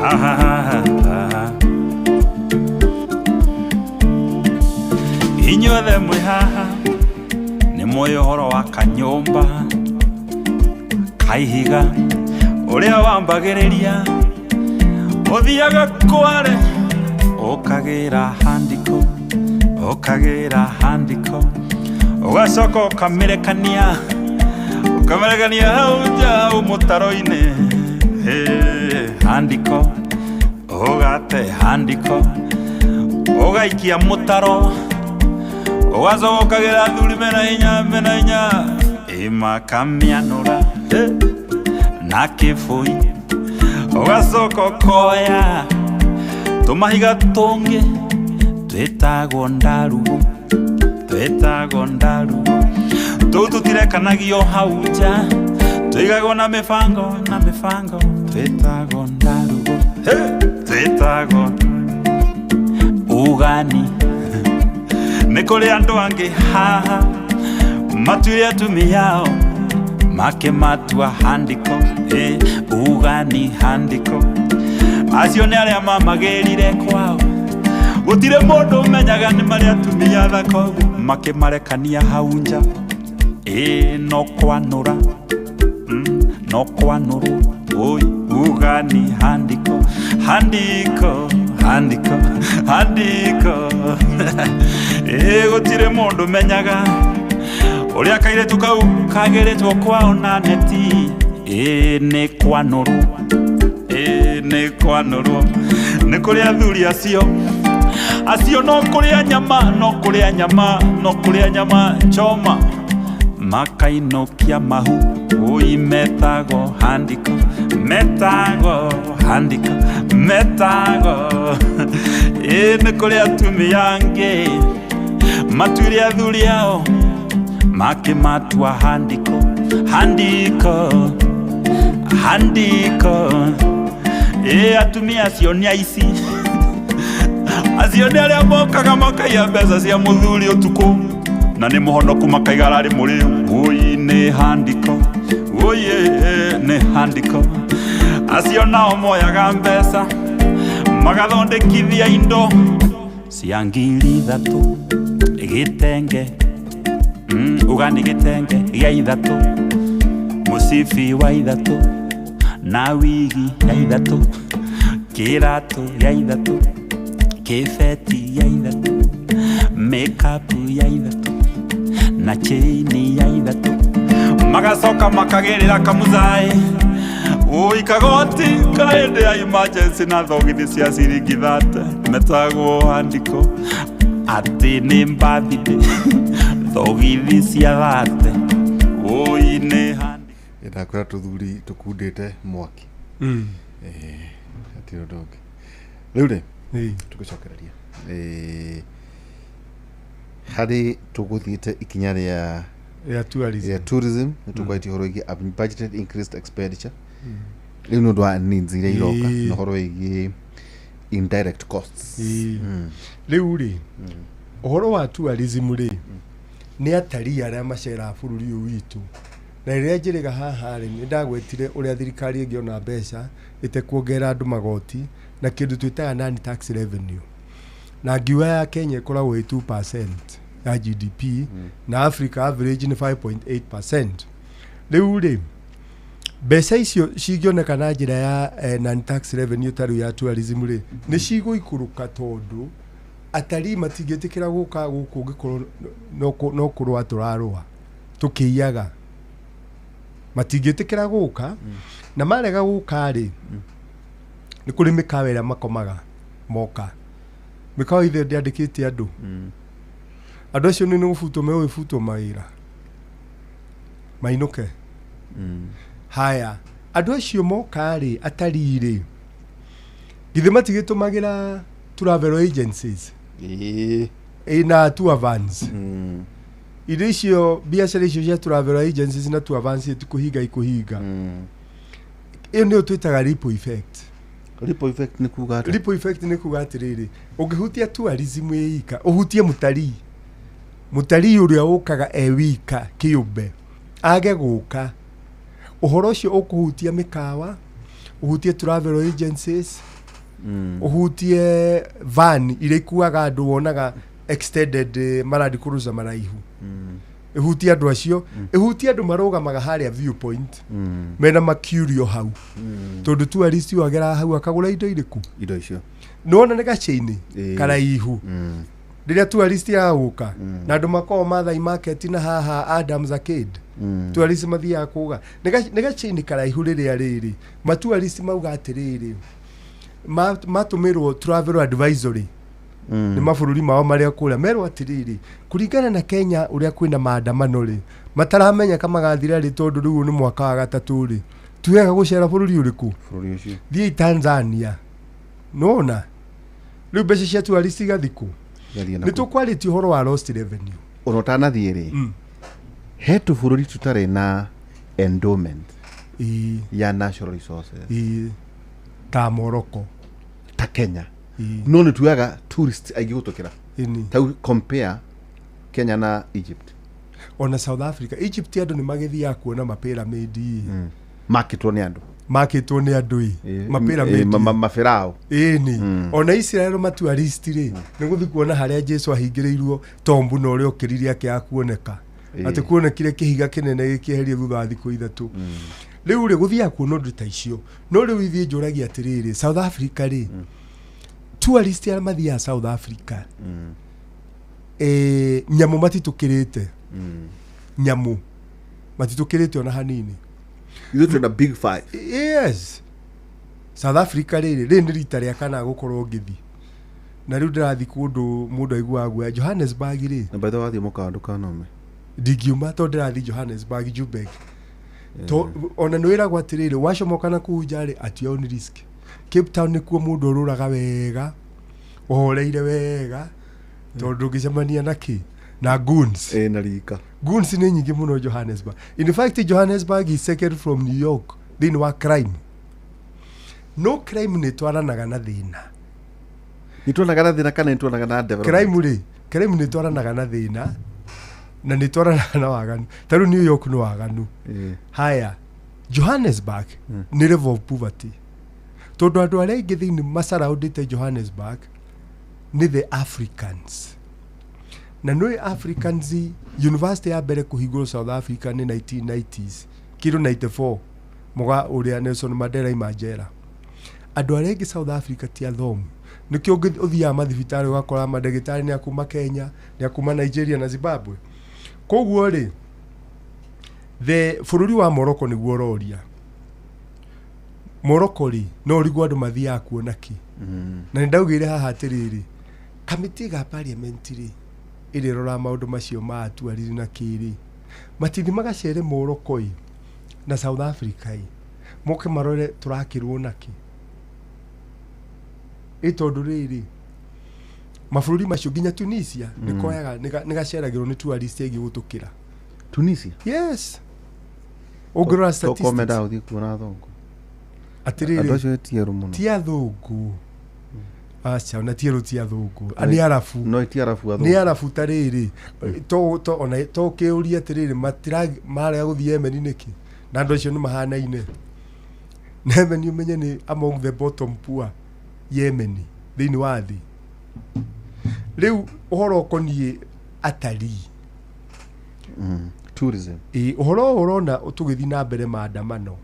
Ha, ha, ha, ha, ha. Inyuothe mwĩ haha nĩ mũĩ ũhoro wa kanyũmba kaihiga ũrĩa wambagĩrĩria ũthiaga kware ũkagĩra handiko, ũkagĩra handiko, ũgacoka ũkamĩrekania, ũkamĩrekania hau nja hau mũtaro-inĩ. Hey, handiko ũgate handiko, ũgaikia mũtaro, ũgacoka ũkagĩra athuri mena hinya, mena hinya, ĩmakamĩanũra na kĩbũi, ũgacoka ũkoya tũmahiga tũngĩ twĩtagwo ndarugu, twĩtagwo ndarugu, tũu tũtirekanagio hau nja, tũigagwo na mĩbango, na mĩbango, twĩtagwo ndarugu, twĩtagwo ugani. Nĩ kũrĩ andũ angĩ haha matuire atumia ao makĩmatua handiko, ugani handiko. Acio nĩ arĩa mamagĩrire kwao, gũtirĩ mũndũ ũmenyaga nĩ marĩa atumia thaka ũguo, makĩmarekania hau nja, no kwanũra, no kwanũrwo, oi ugani handiko, handiko, handiko, handiko. Gũtirĩ mũndũ ũmenyaga ũrĩa kairĩtu kau kagĩrĩtwo kwao na neti, nĩ kwanũrwo, nĩ kwanũrwo. Nĩ kũrĩ athuri acio, acio no kũrĩa nyama, no kũrĩa nyama, no kũrĩa nyama choma, makainũkia mahu, oi metagwo handiko, metagwo handiko, metagwo. Nĩ kũrĩ atumia angĩ matuire athuri ao makĩmatua handiko, handiko, handiko. Atumia acio nĩ aici, acio nĩ arĩa mokaga makaiya mbeca cia mũthuri ũtukũ, na nĩ mũhonoku makaiga ararĩ mũrĩu. Oi nĩ handiko, oi nĩ handiko. Acio nao moyaga mbeca magathondekithia indo cia 3,000, gĩtenge, ugani gĩtenge gĩa 3, mũcibi wa 3, na wigi ya 3, kĩratũ gĩa 3, kĩbeti ya 3, makeup ya 3, na chain ya 3, magacoka makagĩrĩra kamũcaĩ, oi kagoti ka hĩndĩ ya emergency na thogithi cia ciringi 30, metagwo handiko atĩ nĩ birthday, thogithi cia 30, oi nĩ handiko. Ndakwĩra tũthuri tũkundĩte mwaki. Hatirĩ ũndũ ũngĩ. Rĩu rĩ, tũgĩcokereria harĩ tũgũthiĩte ikinya rĩa ya tourism, ya tourism, nĩ tũkwarĩtie ũhoro wĩgiĩ budgeted increased expenditure, rĩu nĩ ũndũ wa needs iria iroka, na ũhoro wĩgiĩ indirect costs. Rĩu rĩ, ũhoro wa tourism rĩ, nĩ atarii arĩa maceraga bũrũri ũyũ witũ, na rĩrĩa njĩrĩga haha rĩ, nĩ ndagwetire ũrĩa thirikari ĩngĩona mbeca ĩtekuongerera andũ magoti na kĩndũ twĩtaga non tax revenue, na ngiuga ya Kenya ĩkoragwo ĩ 2% ya GDP, na Africa average nĩ 5.8%. Rĩu rĩ, mbeca icio cingĩoneka na njĩra ya non tax revenue ta rĩu ya tourism rĩ, nĩ cigũikũrũka, tondũ atarii matingĩtĩkĩra gũka gũkũ ũngĩkorwo no kũrũa tũrarũa tũkĩiyaga. Matingĩtĩkĩra gũka, na marega gũka rĩ, nĩ kũrĩ mĩkawa ĩrĩa makomaga moka. Mĩkawa ithe ndĩandĩkĩte andũ. Andũ acio nĩ gũbutwo megũgĩbutwo mawĩra mainũke. Haya, andũ acio moka rĩ, atarii rĩ, githĩ matigĩtũmagĩra travel agencies? Ĩĩ. Ĩ, na tour vans. Irio icio, biacara icio cia travel agencies na tour vans itikũhinga, ikũhinga. Ĩyo nĩyo twĩtaga ripple effect. Ripple effect nĩ kuga atĩa? Ripple effect nĩ kuga atĩrĩrĩ, ũngĩhutia tourism ĩ ika, ũhutie mũtarii, mũtarii ũrĩa ũkaga e wika kĩũmbe age gũka, ũhoro ũcio ũkũhutia mĩkawa, ũhutie travel agencies, ũhutie van iria ikuaga andũ, wonaga extended Land Cruiser maraihu, ĩhutie andũ acio, ĩhutie andũ marũgamaga harĩa viewpoint mena macurio hau, tondũ tourist ũyũ ageraga hau akagũra indo irĩkũ? Indo icio. Nĩwona nĩ gachain karaihu. Rĩrĩa tourist agũka na andũ makoragwo Mathai Market na haha Adams Arcade, tourist mathiaga kũga nĩ gachain karaihu. Rĩrĩa rĩrĩ matourist mauga atĩrĩrĩ, matũmĩrwo travel advisory nĩ mabũrũri mao marĩa kũrĩa, merwo atĩrĩrĩ, kũringana na Kenya ũrĩa kwĩna maandamano rĩ, mataramenya kamagathira rĩ, tondũ rĩu ũyũ nĩ mwaka wa gatatũ rĩ, tuwega gũcera bũrũri ũrĩkũ? Bũrũri ũcio. Thiĩi Tanzania. Nona rĩu mbeca cia tourist igathikũ. Gathiĩ na Nĩ kũu. tũkwarĩtie ũhoro wa lost revenue. Ona ũtanathiĩ rĩ, he tũbũrũri tũtarĩ na endowment ya natural resources. Ĩĩ, ta Morocco. Ta Kenya. No nĩ tuoyaga tourist aingĩ gũtũkĩra. Ĩni. Tau compare Kenya na Egypt. Ona South Africa, Egypt, andũ nĩ magĩthiaga kuona mapyramid. Makĩtwo nĩ andũ. Makĩtwo nĩ andũ ĩ, mapyramid. Mabirao. Ĩni, ona Israel matourist rĩ, nĩ gũthiĩ kuona harĩa Jesu ahingĩrĩirwo tombu na ũrĩa okĩrire akĩaga kuoneka. Atĩ kuonekire kĩhiga kĩnene gĩkĩeherio thutha wa thikũ 3. Rĩu rĩ, gũthiaga kuona ũndũ ta icio. No rĩu ithiĩ njũragia atĩrĩrĩ, South Africa rĩ, tourist arĩa mathiaga South Africa, nyamũ matitũkĩrĩte, nyamũ matitũkĩrĩte ona hanini. Ithuĩ twĩna big five. Yes, South Africa rĩrĩ, rĩrĩ nĩ rita rĩa kana gũkorwo ngĩthiĩ, na rĩu ndĩrathiĩ kũndũ mũndũ aiguaga guoya, Johannesburg rĩ. Na by the way, wathiĩ mũkawa ndũkanome. Ndingiuma tondũ ndĩrathiĩ Johannesburg, Joburg. To ona nĩ wĩragwo atĩrĩrĩ, wacomoka na kũu nja rĩ, at your own risk. Cape Town nĩkuo mũndũ ũrũraga wega, ũhoreire wega, tondũ ndũngĩcemania na kĩ, na goons. Ĩ, na rika. Goons nĩ nyingĩ mũno Johannesburg. In fact, Johannesburg is second from New York thĩinĩ wa crime. No crime nĩ twaranaga na thĩna. Nĩ tuonaga na thĩna kana nĩ tuonaga na development? Crime rĩ, crime nĩ twaranaga na thĩna na nĩ twaranaga na waganu. Ta rĩu New York nĩ waganu. Haya, Johannesburg nĩ level of poverty, tondũ andũ arĩa aingĩ thĩinĩ macaraundĩte Johannesburg nĩ the Africans. Na nĩ Africans, university ya mbere kũhingũrwo South Africa nĩ 1990s, kĩndũ 94, mũga ũrĩa Nelson Mandela ima njera. Andũ arĩa aingĩ South Africa ti athomu. Nĩkĩo ũthiaga mathibitarĩ ũgakora mandagĩtarĩ nĩ akuma Kenya, nĩ akuma Nigeria na Zimbabwe. Koguo rĩ, the bũrũri wa Morocco nĩguo ũroria. Morocco rĩ, no ũrigwo andũ mathiaga kuona kĩ. Na nĩ ndaugĩire haha atĩrĩrĩ, kamĩtĩ ga parliament rĩ, ĩrĩa ĩroraga maũndũ macio ma atuariri na kĩrĩ, matithi magacere Morocco ĩ na South Africa ĩ, moke marore tũrakĩrwo nakĩ ĩ, tondũ rĩrĩ, mabũrũri macio nginya Tunisia nĩ koyaga, nĩ gaceragĩrwo nĩ tourist aingĩ gũtũkĩra. Tunisia? Yes, ũngĩrora Toko statistics. mendaga gũthiĩ kuona athũngũ. Andũ Atĩrĩrĩ, acio ti erũ mũno. Ti athũngũ, aca, ona ti erũ, ti athũngũ, nĩ arabu. No ti arabu Nĩ athũngũ. Arabu. Ta rĩrĩ, to ona to kĩũria atĩrĩrĩ, matira marega gũthiĩ Yemen nĩkĩ? Na andũ acio nĩ mahanaine na Yemen, ũmenye nĩ among the bottom poor, Yemen, thĩinĩ wa thĩ. Rĩu ũhoro ũkoniĩ atarii. Tourism. Ĩ, ũhoro ũyũ ũrona tũgĩthiĩ na mbere maandamano,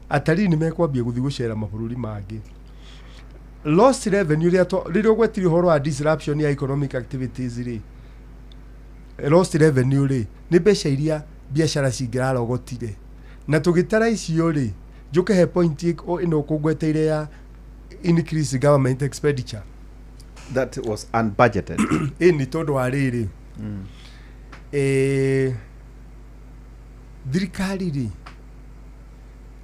atarii nĩ mekwambia gũthiĩ gũcera mabũrũri mangĩ. Lost revenue rĩrĩa rĩrĩa ũgwetire ũhoro wa disruption ya economic activities rĩ, lost revenue rĩ, nĩ mbeca iria biacara cingĩrarogotire na tũgĩtara icio rĩ njũke he point ĩno kũngweteire ya increase government expenditure That was unbudgeted. Ĩni tondũ wa rĩrĩ, thirikari rĩ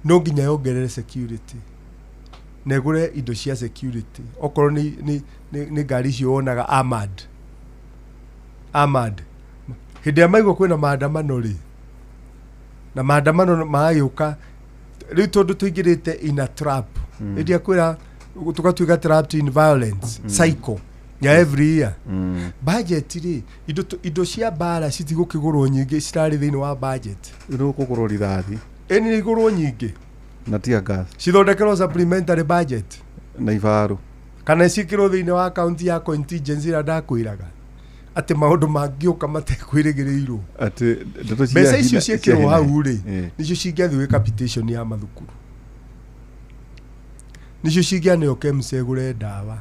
no nginya yongerere security na ĩgũre indo cia security, okorwo nĩ ngari icio wonaga armored hĩndĩ ĩrĩa maigua kwĩna maandamano rĩ, na maandamano magagĩũka rĩu tondũ tũingĩrĩte in a trap ĩrĩa kwĩra tũgatuĩka trapped in violence cycle ya every year. Budget rĩ, indo cia mbara citigũkĩgũrwo nyingĩ cirarĩ thĩinĩ wa budget. Rĩu kũgũrwo rithathi. Ĩni igũrwo nyingĩ na tear gas cithondekerwo supplementary budget na ibaru kana ciĩkĩrwo thĩinĩ wa akaunti ya contingency ĩrĩa ndakwĩraga atĩ maũndũ mangĩũka matekwĩrĩgĩrĩirwo. Atĩ ndeto cia Mbeca icio cia ciĩkĩrwo hina. hau rĩ, nĩcio cingĩathiĩ gwĩ capitation ya mathukuru, nĩcio cingĩaneo KEMSA ĩgũre ndawa.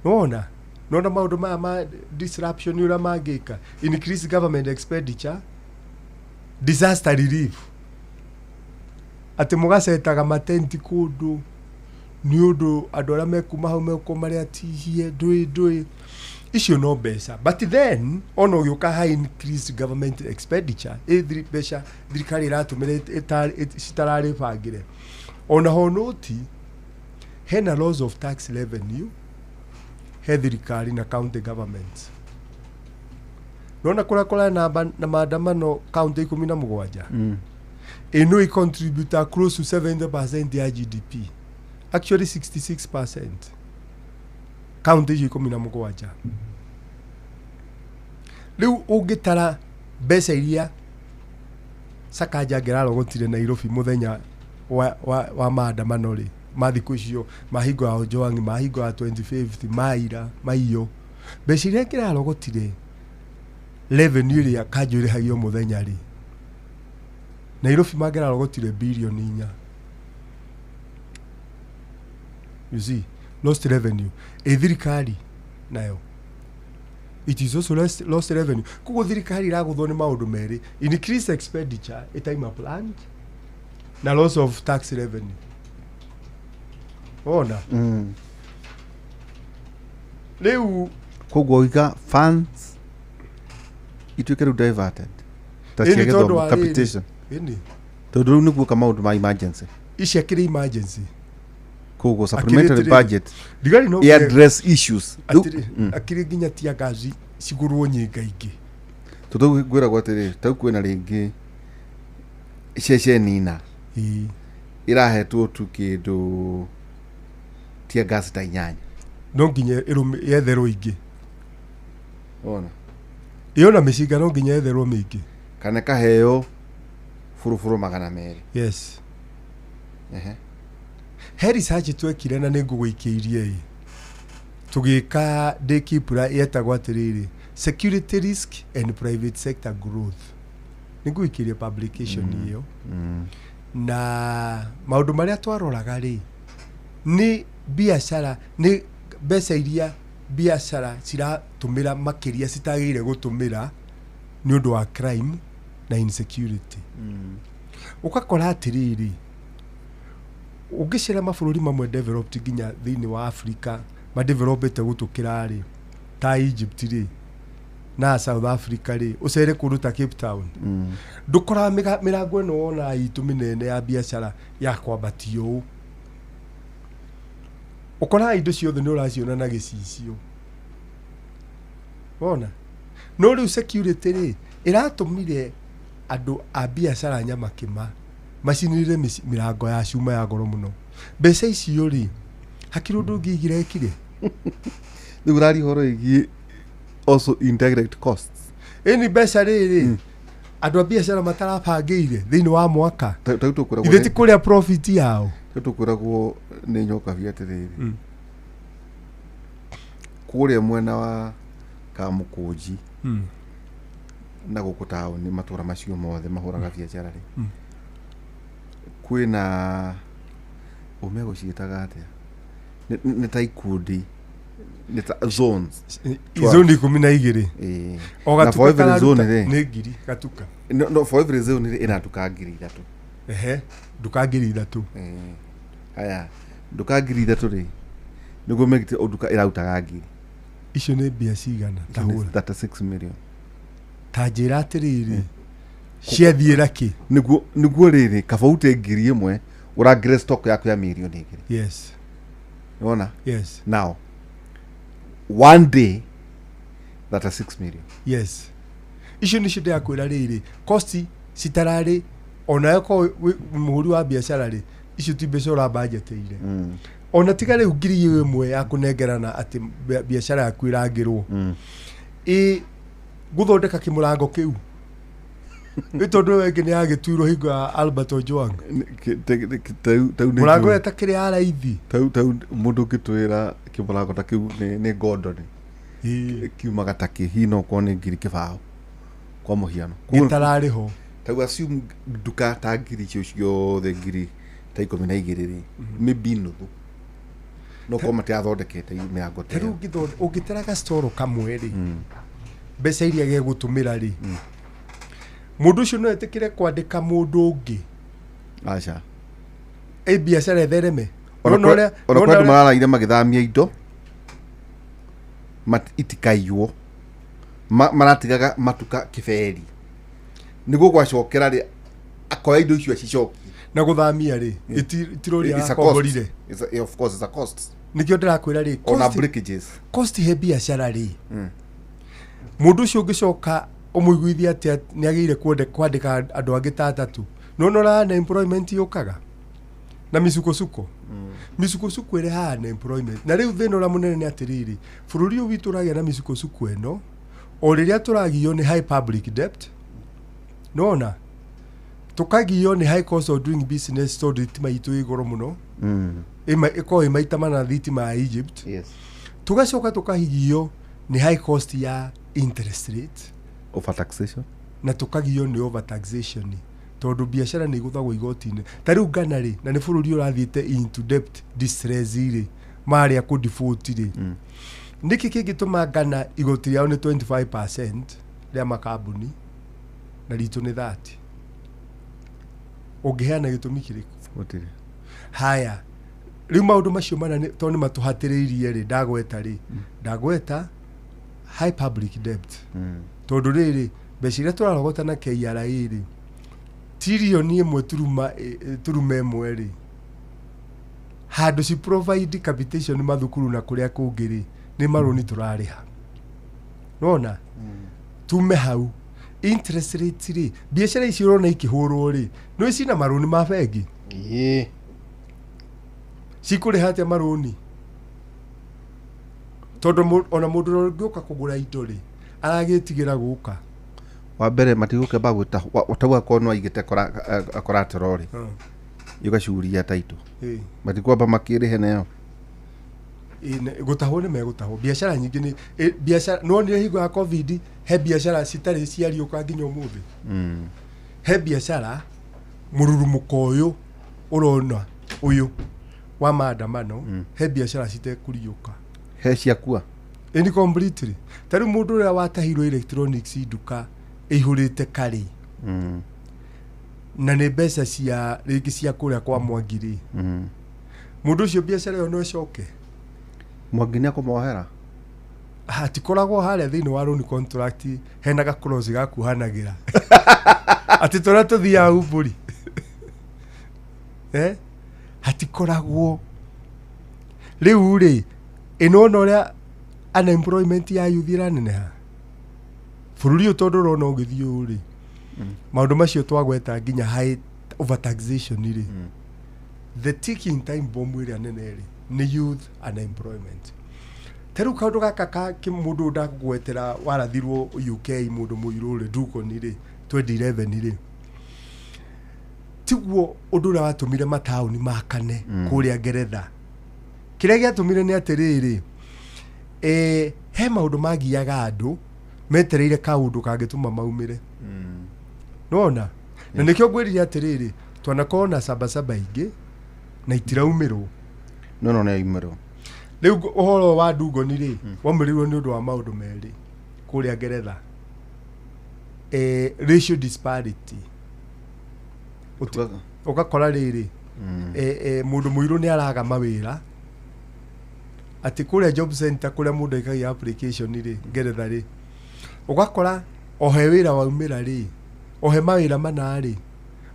Nĩwona nona maũndũ maya ma disruption ũrĩa mangĩka, increase government expenditure, disaster relief, atĩ mũgacetaga matenti kũndũ nĩ ũndũ andũ arĩa mekuma hau megũkorwo marĩ atihie ndũĩ icio no mbeca. But then ona ũgĩũka high increase government expenditure ĩ mbeca thirikari ĩratũmĩra citararĩ bangĩre, ona ho noti hena loss of tax revenue he thirikari na county governments. Nona kũrĩa kũrĩa na maandamano county 17 ĩno ĩ contributor close to 70% ya GDP, actually 66% county icio 17. Rĩu ũngĩtara mbeca iria Sakaja angĩrarogotire Nairobi mũthenya wa maandamano rĩ, ma thikũ icio ma hingo ya Ojwang, ma hingo ya 2050, maira maiyo, mbeca iria angĩrarogotire revenue ĩrĩa kanjũ ĩrĩhagio mũthenya rĩ, Nairobi mangĩrarogotire bilioni 4. You see, lost revenue. Ĩ thirikari nayo it is also lost revenue. Koguo thirikari ĩragũthwo nĩ maũndũ merĩ, increase expenditure ĩtaima planned na loss of tax revenue. Wona rĩu Koguo iga funds ituĩke rĩu diverted ta Ĩni cia tondũ gĩthomo wa rĩrĩ. capitation, Ĩni tondũ rĩu nĩguoka maũndũ ma emergency. Ici akĩrĩ emergency. Koguo supplementary Akĩrĩ budget thigari no i address issues. Rĩu- atĩrĩ akĩrĩ nginya tear gas cigũrwo nyingaingĩ. Tondũ ngwĩragwo atĩrĩ, tau kwĩna rĩngĩ ceceni ina Ĩĩ. ĩrahetwo tu kĩndũ tear gas ta 8. No nginya yetherwo ingĩ. Wona Ĩyo na mĩcinga no nginya yetherwo mĩingĩ. Kana kaheo buruburu 200. Yes. Ehe. He research twekire na nĩ ngũgũikĩirie ĩ tũgĩka ndĩ Kipra yetagwo atĩrĩrĩ, security risk and private sector growth. Nĩ ngũgũikĩirie publication ĩyo na maũndũ marĩa twaroraga rĩ nĩ biacara, nĩ mbeca iria biacara ciratũmĩra makĩria citagĩrĩire gũtũmĩra nĩ ũndũ wa crime na insecurity. Ũgakora atĩrĩrĩ, ũngĩcera mabũrũri mamwe developed nginya thĩinĩ wa Africa madevelopete gũtũkĩra rĩ, ta Egypt rĩ na South Africa rĩ, ũcere kũndũ ta Cape Town, ndũkoraga mĩrango ĩno wona itũ mĩnene ya biacara ya kwambatio ũũ. Ũkoraga indo ciothe nĩ ũraciona na gĩcicio. Wona no rĩu security rĩ ĩratũmire andũ a biacara nyamakĩma macinĩrĩre mĩrango ya cuma ya goro mũno. Mbeca icio rĩ hakiri ũndũ ũngĩ igirekire. Rĩu ũraria ũhoro wĩgiĩ also indirect costs. Ĩni mbeca rĩrĩ andũ a biacara matarabangĩire thĩinĩ wa mwaka Tau tũkwĩragwo ithe ti kũrĩa profit yao. Tau tũkwĩragwo nĩ nyokabi atĩrĩrĩ, kũrĩa mwena wa Kamũkũnji na gũkũ taũni matũra macio mothe mahũraga biacara rĩ, kwĩna ũmegũciĩtaga atĩa, nĩ ta ikundi Nĩ ta zones. Zone 12. Ĩĩ. O Na for gatuka every zone kararuta rĩ, nĩ ngiri gatuka. No, for every zone rĩ, ĩna nduka 3,000. Ehe, nduka 3,000. Ĩĩ. Haya, nduka 3,000 rĩ, nĩguo megite o nduka ĩrarutaga ngiri. Icio nĩ mbia cigana? Ta Icio nĩ hũra. 36 million. Ta njĩra atĩrĩrĩ, ciathiĩra kĩ? Nĩguo rĩrĩ, kaba ute 1,000 ũrangĩre stock yaku ya 2 mirioni. Yes. Nĩwona? Yes. Now one day 36 million. Yes, icio nĩcio ndĩrakwĩra rĩrĩ, cost citararĩ onayo ko mũhũri wa biacara rĩ, icio ti mbeca ũrambanjetĩire. Ona tiga rĩu 1,000 ya kũnengerana atĩ biacara yaku ĩrangĩrwo, ĩ gũthondeka kĩmũrango kĩu ĩ tondũ ĩyo ĩngĩ nĩ yagĩtuirwo hingo ya Albert Ojwang. Tau nĩ Mũrango ĩyo ĩtakĩrĩ ya raithi. Tau mũndũ ũngĩtwĩra kĩmũrango ta kĩu nĩ ngondoni kiumaga ta kĩ hihi no korwo nĩ 20,000 kwa mũhiano. Koguo gĩtararĩ ho. Tau assume nduka ta ngiri icio ciothe ngiri ta 12 rĩ, maybe nuthu no korwo matirathondekete mĩrango ta Ta rĩu ĩyo. ũngĩtara gacitoro kamwe rĩ, mbeca iria gegũtũmĩra rĩ, mũndũ ũcio no etĩkĩre kwandĩka mũndũ ũngĩ? Aca. Ĩ biacara ĩthereme. Ona Nĩwona ũrĩa- ona nĩwona kwĩ andũ ũrĩa- mararaire magĩthamia indo itikaiywo. Maratigaga matuka kĩberi nĩguo gwacokera rĩ, akoya indo icio acicokie. Na gũthamia rĩ, itiroria It's a cost. akomborire. Of course it's a cost. Nĩkĩo ndĩrakwĩra rĩ, Ona cost breakages. Cost he biacara rĩ, mũndũ ũcio ũngĩcoka ũmũiguithie atĩa nĩ agĩrĩire kwandĩka andũ angĩ ta atatũ? Nĩwona ũrĩa unemployment yũkaga na misukosuko? Misukosuko ĩrehaga unemployment. Na rĩu thĩna ũrĩa mũnene nĩ atĩrĩrĩ, bũrũri ũyũ witũ ũragĩa na misukosuko ĩno o rĩrĩa tũragio nĩ high public debt, nĩwona tũkagio nĩ high cost of doing business, tondũ thitima itũ ĩ goro mũno. Ĩkoragwo ĩ maita mana thitima ya Egypt. Yes. Tugacoka tukahigio nĩ high cost ya interest rate. Overtaxation. Na tukagio nĩ overtaxation, tondũ biacara nĩ igũthagwo igoti-inĩ. Ta rĩu Ghana rĩ, na nĩ bũrũri ũrathiĩte into debt distress rĩ, marĩa kũ default rĩ, nĩkĩ kĩngĩtũma Ghana igoti rĩao nĩ 25% rĩa makambuni na ritũ nĩ 30? Ũngĩheana gĩtũmi kĩrĩkũ? Gũtirĩ. Haya, rĩu maũndũ macio mana tondũ nĩ matũhatĩrĩirie rĩ, ndagweta rĩ, ndagweta high public debt, tondũ rĩrĩ, mbeca iria tũrarogota na KRA rĩ, tirioni ĩmwe turuma ĩmwe rĩ, handũ ci provide capitation mathukuru na kũrĩa kũngĩ rĩ, nĩ marũni tũrarĩha. Nona tume hau interest rate rĩ, biacara ici ũrona ikĩhũrwo rĩ, nĩ cina marũni ma bengi. Ĩĩ. Cikũrĩha atĩa marũni? Tondũ ona mũndũ ũrĩa ũngĩũka kũgũra indo rĩ, aragĩtigĩra gũka. Wa mbere matigũkĩamba gwĩta tau akorwo no aigĩte collateral rĩ, ũgacuria taitũ, matikwamba makĩrĩhe nayo. Gũtahwo nĩ megũtahwo. Biacara nyingĩ nĩ biacara nĩwonire hingo ya COVID he biacara citarĩ ciariũka nginya ũmũthĩ. He biacara mũrurumũko ũyũ ũrona ũyũ wa maandamano, he biacara citekũriũka. He ciakua. Ĩni completely. Ta rĩu mũndũ ũrĩa watahirwo electronics nduka ĩihũrĩte karĩ, na nĩ mbeca cia rĩngĩ cia kũrĩa kwa Mwangi rĩ, mũndũ ũcio biacara ĩyo no ĩcoke? Mwangi nĩ akũmohera. Hatikoragwo harĩa thĩinĩ wa loan contract hena ga clause ga kuohanagĩra atĩ tũrĩa tũthiaga umbũri, eh? Hatikoragwo. Rĩu rĩ, ĩnona ũrĩa unemployment ya youth ĩraneneha bũrũri ũyũ, tondũ ũrona ũgĩthiĩ ũũ rĩ, maũndũ macio twagweta nginya high overtaxation rĩ, the ticking time bomb ĩrĩa nene rĩ nĩ youth unemployment. Ta rĩu kaũndũ gaka ka mũndũ ũyũ ndakũgwetera warathirwo UK, mũndũ mũirũ rĩ, Dukoni rĩ, 2011 rĩ, tiguo ũndũ ũrĩa watũmire mataũni makane kũrĩa Ngeretha. Kĩrĩa gĩatũmire nĩ atĩrĩrĩ, he maũndũ magiaga andũ metereire kaũndũ kangĩtũma maumĩre. Nona na nĩkĩo ngwĩrire atĩrĩrĩ, twanakorwo na sabasaba ingĩ na itiraumĩrwo. No nĩ yaumĩrwo. Rĩu ũhoro wa Ndungoni rĩ, waumĩrĩirwo nĩ ũndũ wa maũndũ merĩ kũrĩa Ngeretha. Racial disparity. Ũgakora rĩrĩ, mũndũ mũirũ nĩ araga mawĩra, atĩ kũrĩa job center kũrĩa mũndũ aikagia application rĩ, Ngeretha rĩ, ũgakora ohe wĩra waumĩra rĩ, ohe mawĩra mana rĩ,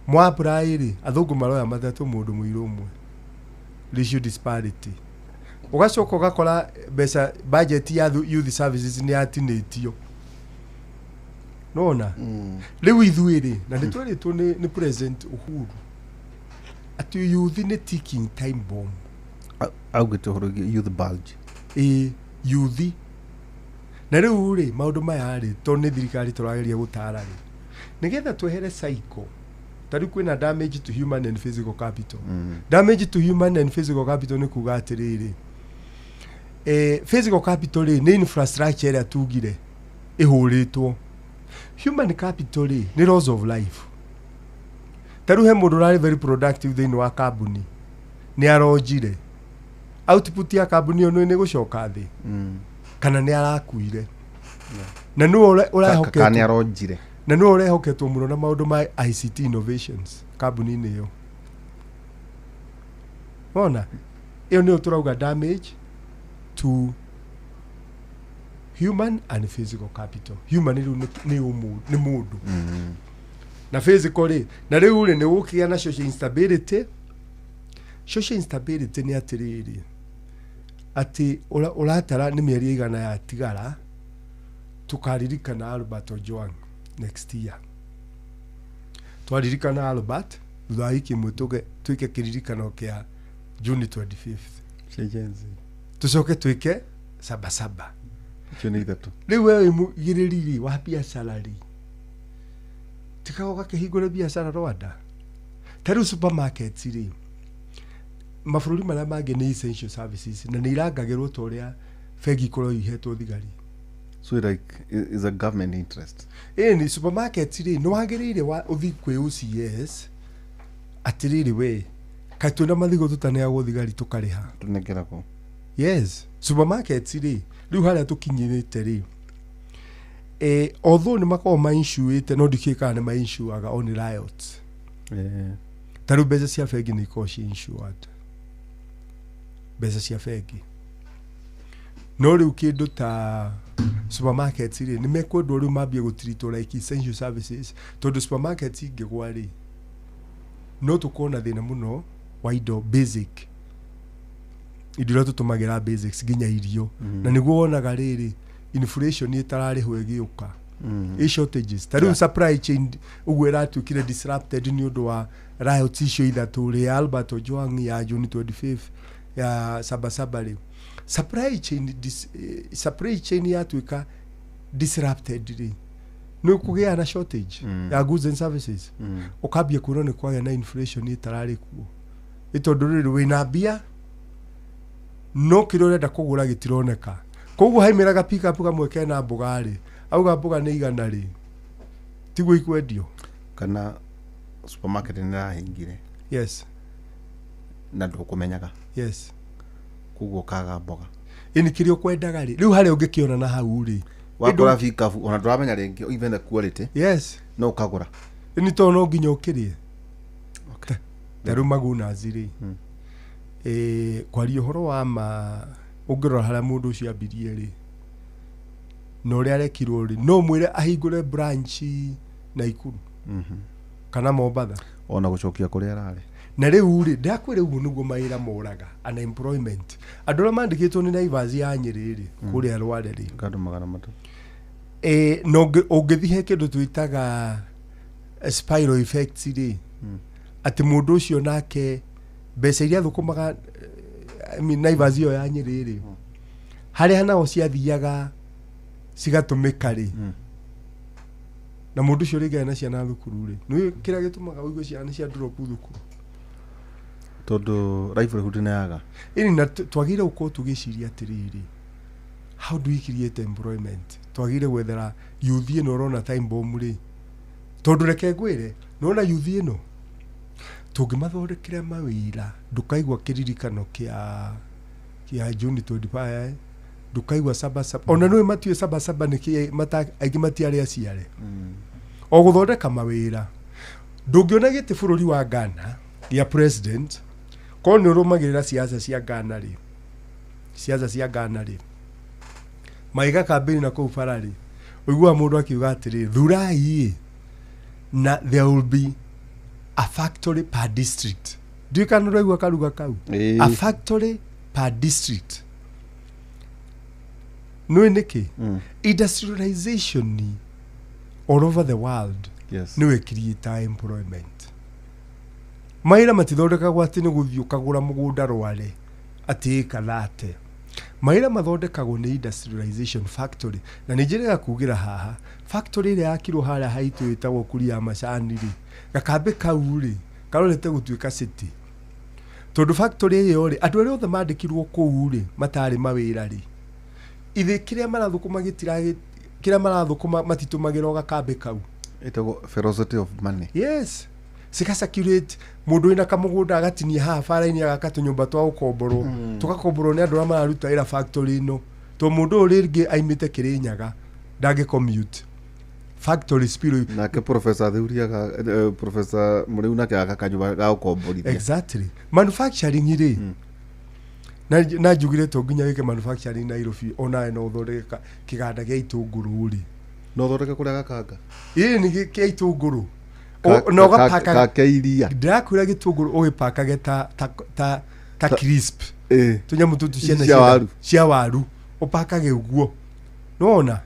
mwa apply rĩ, athũngũ maroya matatũ, mũndũ mũirũ ũmwe. Racial disparity. Ũgacoka ũgakora mbeca, budget ya youth services nĩ yatinĩtio, nona. Rĩu ithuĩ rĩ, na nĩ twerĩtwo nĩ President Uhuru atĩ youth nĩ ticking time bomb. Augĩte ũhoro wĩgiĩ youth bulge. Ĩ youth. Na rĩu rĩ, maũndũ maya rĩ, tondũ nĩ thirikari tũrageria gũtara rĩ, nĩgetha twehere cycle, ta rĩu kwĩna damage to human and physical capital. Damage to human and physical capital nĩ kuga atĩrĩrĩ, physical capital rĩ, nĩ infrastructure ĩrĩa tugire ĩhũrĩtwo. Human capital rĩ, nĩ loss of life. Ta rĩu he mũndũ ũrarĩ very productive thĩinĩ wa kambuni, nĩ aronjire, output ya kambuni ĩyo nĩ gũcoka thĩ, kana nĩ arakuire, na nĩwe Kana nĩ ũrehoketwo aronjire. Na nĩwe ũrehoketwo mũno na maũndũ ma ICT innovations kambuni-inĩ ĩyo. Wona ĩyo nĩyo tũrauga damage to human and physical capital. Human rĩu nĩ mũndũ, na physical rĩ, na rĩu rĩ, nĩ gũkĩgĩa na social instability. Social instability nĩ atĩrĩrĩ, atĩ ũratara nĩ mĩeri ĩigana yatigara tũkaririkana Albert Ojwang. Next year twaririkana Albert, thutha wa wiki ĩmwe twĩke kĩririkano kĩa June 25th, tũcoke twĩke Sabasaba. Icio nĩ ithatũ. Rĩu we wĩ mũgirĩrĩri wa biacara rĩ, tiga ũgakĩhingũre biacara Rwanda. Ta rĩu supermarkets rĩ, mabũrũri marĩa mangĩ nĩ essential services na nĩ irangagĩrwo ta ũrĩa bengi ikoragwo ihetwo thigari. So like is a government interest. Ĩ nĩ supermarket rĩ, nĩ wagĩrĩire wa ũthiĩ kwĩ OCS atĩrĩrĩ, we kaĩ twĩna mathigo tũtaneagwo thigari tũkarĩha? Tũnengeragwo. Yes, supermarket rĩ, rĩu harĩa tũkinyĩrĩte rĩ, although nĩ makoragwo mainsuĩte, no ndikĩũĩ kana nĩ mainsuaga on riots. Ta rĩu mbeca cia bengi nĩ ikoragwo ci insured, mbeca cia bengi. No rĩu kĩndũ ta supermarkets rĩ, nĩ mekwendwo rĩu mambie gũtiritwo like essential services, tondũ supermarkets ingĩgwa rĩ, no tũkorwo na thĩna mũno wa indo basic, indo iria tũtũmagĩra basics, nginya irio. Na nĩguo wonaga rĩrĩ, inflation ĩtararĩhwo ĩgĩũka, ĩ shortages. Ta rĩu supply chain ũguo ĩratuĩkire disrupted nĩ ũndũ wa riots icio ithatũ rĩ, ya Albert Ojwang, ya June 25, ya Sabasaba rĩ. Supply chain yatuĩka disrupted rĩ, nĩ ũkũgĩa na shortage ya goods and services, ũkambia kuona nĩ kwagĩa na inflation ĩtararĩ kuo, nĩ tondũ rĩrĩ, wĩna mbia no kĩrĩa ũrenda kũgũra gĩtironeka. Koguo haimĩraga pickup kamwe kena mboga rĩ, auga mboga nĩ 100 rĩ, tiguo ikwendio. Kana supermarket nĩ ĩrahingire na ndũkũmenyaga, koguo ũkaga mboga. Ĩni kĩrĩa ũkwendaga rĩ, rĩu harĩa ũngĩkĩona na hau rĩ, wakora bikabu ona ndũramenya rĩngĩ even the quality, no ũkagũra. Ĩni tondũ no nginya ũkĩrĩe. Ta rĩu magunazi rĩ, kwaria ũhoro wa ma, ũngĩrora harĩa mũndũ ũcio ambirie rĩ, na ũrĩa arekirwo rĩ, no mwĩre ahingũre branch Naikuru kana Mombatha? Ona gũcokia kũrĩa ararĩ. Na rĩu rĩ, ndakwĩra ũguo nĩguo mawĩra moraga, unemployment. Andũ arĩa mandĩkĩtwo nĩ Naivas ya Nyĩrĩ rĩ, kũrĩa Rware rĩ, Ngandũ 300. Na ũngĩthiĩ he kĩndũ twĩtaga spiral effects rĩ, atĩ mũndũ ũcio nake mbeca iria thũkũmaga, I mean, Naivas ĩyo ya Nyĩrĩ rĩ, harĩa nao ciathiaga cigatũmĩka rĩ, na mũndũ ũcio rĩngĩ arĩ na ciana thukuru rĩ, nĩ kĩrĩa gĩtũmaga ũigue ciana nĩ cia drop thukuru. Tondũ livelihood nĩ yaga. Ĩni na twagĩrĩire gũkorwo tũgĩciria atĩrĩrĩ, how do we create employment? Twagĩrĩire gwethera youth ĩno ũrona time bomb rĩ, tondũ reke ngwĩre, nĩwona youth ĩno tũngĩmathondekera mawĩra, ndũkaigua kĩririkano kĩa Ya June 25 ndukaigua sabasaba ona nĩ matue sabasaba nĩkĩ aingĩ matiarĩ aciare o gũthondeka mawĩra. Ndũngĩona gĩtĩ bũrũri wa Ghana gĩa president korwo nĩ ũrũmagĩrĩra siasa cia Ghana rĩ, siasa cia Ghana rĩ, magĩka kambĩni na kũu bara rĩ, ũiguaga mũndũ akiuga atĩrĩ, thurai ĩ na there will be a factory per district. Ndiũĩ kana ũraigua karuga kau. Ĩĩ. A factory per district. Nĩũĩ nĩkĩ? Industrialization all over the world Yes. nĩwe creator employment. Mawĩra matithondekagwo atĩ nĩ gũthiĩ ũkagũra mũgũnda rware atĩ ĩka thate. Mawĩra mathondekagwo nĩ industrialization factory. Na nĩ njĩrĩga kugĩra haha, factory ĩrĩa yakirwo harĩa haitũ ĩtagwo Kuria ya Macani rĩ, gakambĩ kau rĩ karorete gũtuĩka city. Tondũ factory ĩyo rĩ, andũ arĩa othe mandĩkirwo kũu rĩ matarĩ mawĩra rĩ, ithe kĩrĩa marathũkũma gĩtiragĩ, kĩrĩa marathũkũma matitũmagĩra o gakambĩ kau. Ĩtagwo velocity of money. Yes, cika circulate. Mũndũ wĩna kamũgũnda agatinia haha bara-inĩ agaka tũnyũmba twa gũkomborwo, tũgakomborwo nĩ andũ arĩa mararuta wĩra factory ĩno, tondũ mũndũ ũyũ rĩngĩ aimĩte Kĩrĩnyaga ndangĩ commute factory spill. Nake professor Theuri professor Mũrĩu nake agaka kanyũmba ga gũkomborithia. Exactly. Manufacturing rĩ, na njugire to nginya wĩke manufacturing Nairobi, onawe no ũthondeke kĩganda gĩa itũngũrũ rĩ. No ũthondeke kũrĩa gakanga. Ĩĩ, nĩ kĩa itũngũrũ. Na ũgapaka Kake iria. Ndĩrakwĩra gĩtũngũrũ ũgĩpakage ta crisp, Ĩĩ. tũnyamũ tũtũ ciana Cia waru. Cia waru ũpakage ũguo nona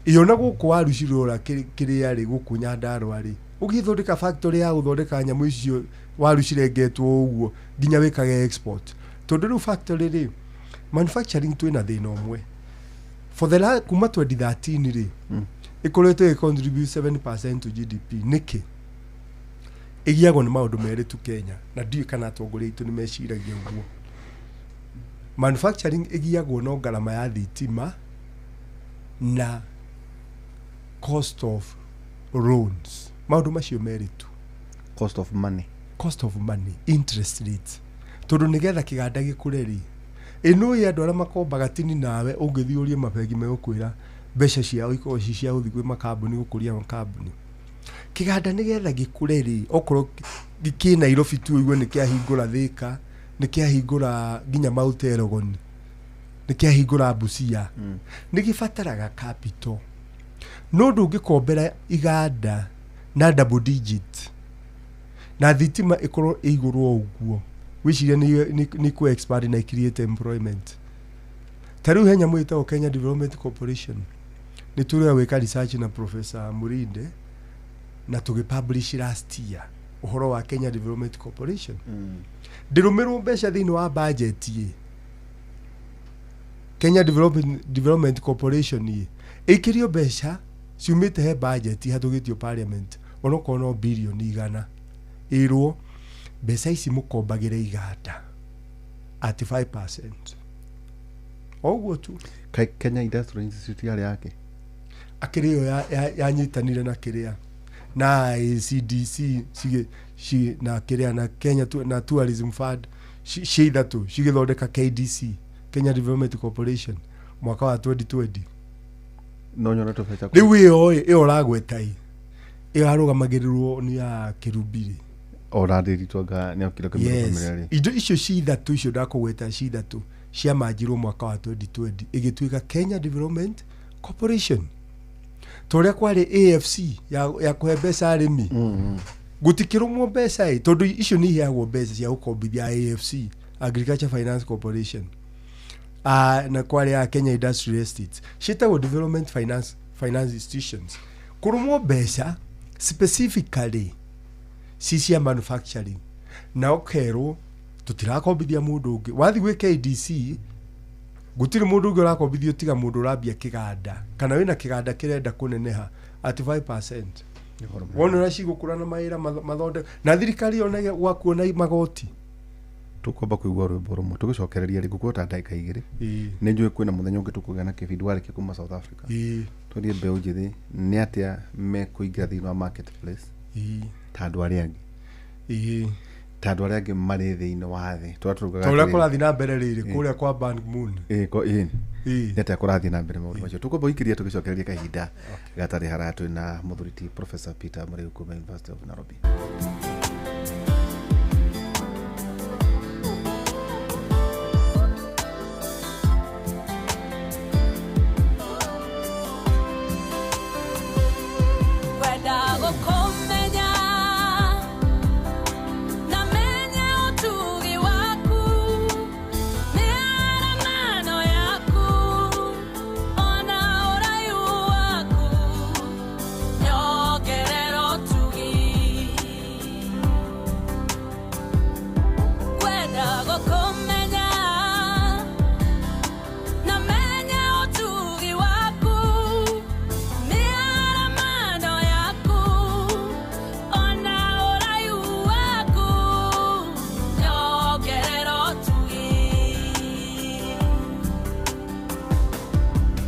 iyo. Na gũkũ waru cirora kĩrĩa rĩ, gũkũ Nyandarũa rĩ, ũgĩthondeka factory ya gũthondeka nyamũ icio waru cirengetwo ũguo nginya wĩkage export. Tondũ rĩu factory rĩ, manufacturing twĩna thĩna ũmwe for the kuma 2013 rĩ, ĩkoretwo ĩ contribute 7% to GDP. Nĩkĩ ĩgiagwo nĩ maũndũ merĩ tu Kenya, na ndiũĩ kana atongoria aitũ nĩ meciragia ũguo. Manufacturing ĩgiagwo no ngarama ya thitima na cost of loans, maũndũ macio merĩ tu. Cost of money. Cost of money, interest rate. Tondũ nĩgetha kĩganda gĩkũre rĩ, ĩnũĩ andũ arĩa makombaga tini nawe ũngĩthiĩ ũrie mabengi megũkwĩra mbeca ciao ikoragwo ci cia gũthiĩ kwĩ makambuni gũkũria makambuni. Kĩganda nĩgetha gĩkũre rĩ, okorwo kĩ Nairobi tu, ũigue nĩ kĩahingũra Thika, nĩ kĩahingũra nginya Mount Elgon, nĩ kĩahingũra Busia, nĩ gĩbataraga capital. No ndũngĩkombera iganda na double digit na thitima ĩkorwo ĩ igũrũ o ũguo, wĩcirie nĩ kũ expand na create employment. Ta rĩu he nyamũ ĩtagwo Kenya Development Corporation. Nĩ tũrĩa gwĩka research na Professor Murinde na tũgĩ publish last year ũhoro wa Kenya Development Corporation. Ndĩrũmĩrwo mbeca thĩinĩ wa budget ĩ Kenya Development Corporation ĩ ĩikĩrio mbeca ciumĩte he budget ihatũkĩtio parliament, onokorwo no birioni 100, ĩrwo mbeca ici mũkombagĩre iganda at 5% o ũguo tu. Kenya Industrial Institute yarĩ yake. Akĩrĩ ĩyo yanyitanire na kĩrĩa na CDC na kĩrĩa na Kenya na Tourism Fund cia ithatũ cigĩthondeka KDC, Kenya Development Corporation, mwaka wa 2020. No nyone tũbeca. Rĩu ĩyo ĩ ĩyo ũragweta ĩ ĩyo yarũgamagĩrĩrwo nĩ ya Kĩrubiri. Ona ndĩritwanga nĩ okire Yes. kũmĩrũgamĩrĩra rĩ. Indo icio ci ithatũ icio ndakũgweta ci ithatũ ciamanjirwo mwaka wa 2020 ĩgĩtuĩka Kenya Development Corporation, ta ũrĩa kwarĩ AFC ya kũhe mbeca arĩmi. Gũtikĩrũmwo mbeca ĩ, tondũ icio nĩ iheagwo mbeca cia gũkombithia AFC, Agriculture Finance Corporation, na kwarĩ ya Kenya Industrial Estates, ciĩtagwo development finance institutions. Kũrũmwo mbeca specifically ci cia manufacturing na ũkerwo tũtirakombithia mũndũ ũngĩ. Wathiĩ gwĩ KDC gũtirĩ mũndũ ũngĩ ũrakombithio tiga mũndũ ũrambia kĩganda kana wĩna kĩganda kĩrenda kũneneha at 5%. Wona ũrĩa cigũkũra na mawĩra mathondeka na thirikari yonage gwakuona magoti. Tũkwamba kũigua rwĩmbo rũmwe tũgĩcokereria rĩ ngũkuo ta ndagĩka 2. Nĩ njũĩ kwĩna mũthenya ũngĩ tũkũgĩa na kĩbindi warĩkia kuma South Africa, twarie mbeũ njĩthĩ nĩ atĩa mekũingĩra thĩinĩ wa marketplace ta andũ arĩa angĩ. Ta andũ arĩa angĩ marĩ thĩinĩ wa thĩ tũrĩa tũrugaga Ta ũrĩa atĩrĩrĩ. kũrathiĩ na mbere rĩrĩ kũrĩa kwa Ban Moon. Ĩĩ, ĩĩ. Ĩĩ. Nĩ atĩa kũrathiĩ na mbere maũndũ macio tũkwamba gũikĩria tũgĩcokereria kahinda gatarĩ haraya twĩ na mũthuri ti Professor Peter Mũrĩu kuma University of Nairobi. Kwenda gũkũmenya na menye ũtugi waku mĩaramano yaku ona ũraihu waku nyongerera ũtugi kwenda gũkũmenya na menye ũtugi waku mĩaramano yaku ona ũraihu waku nyongerera ũtugi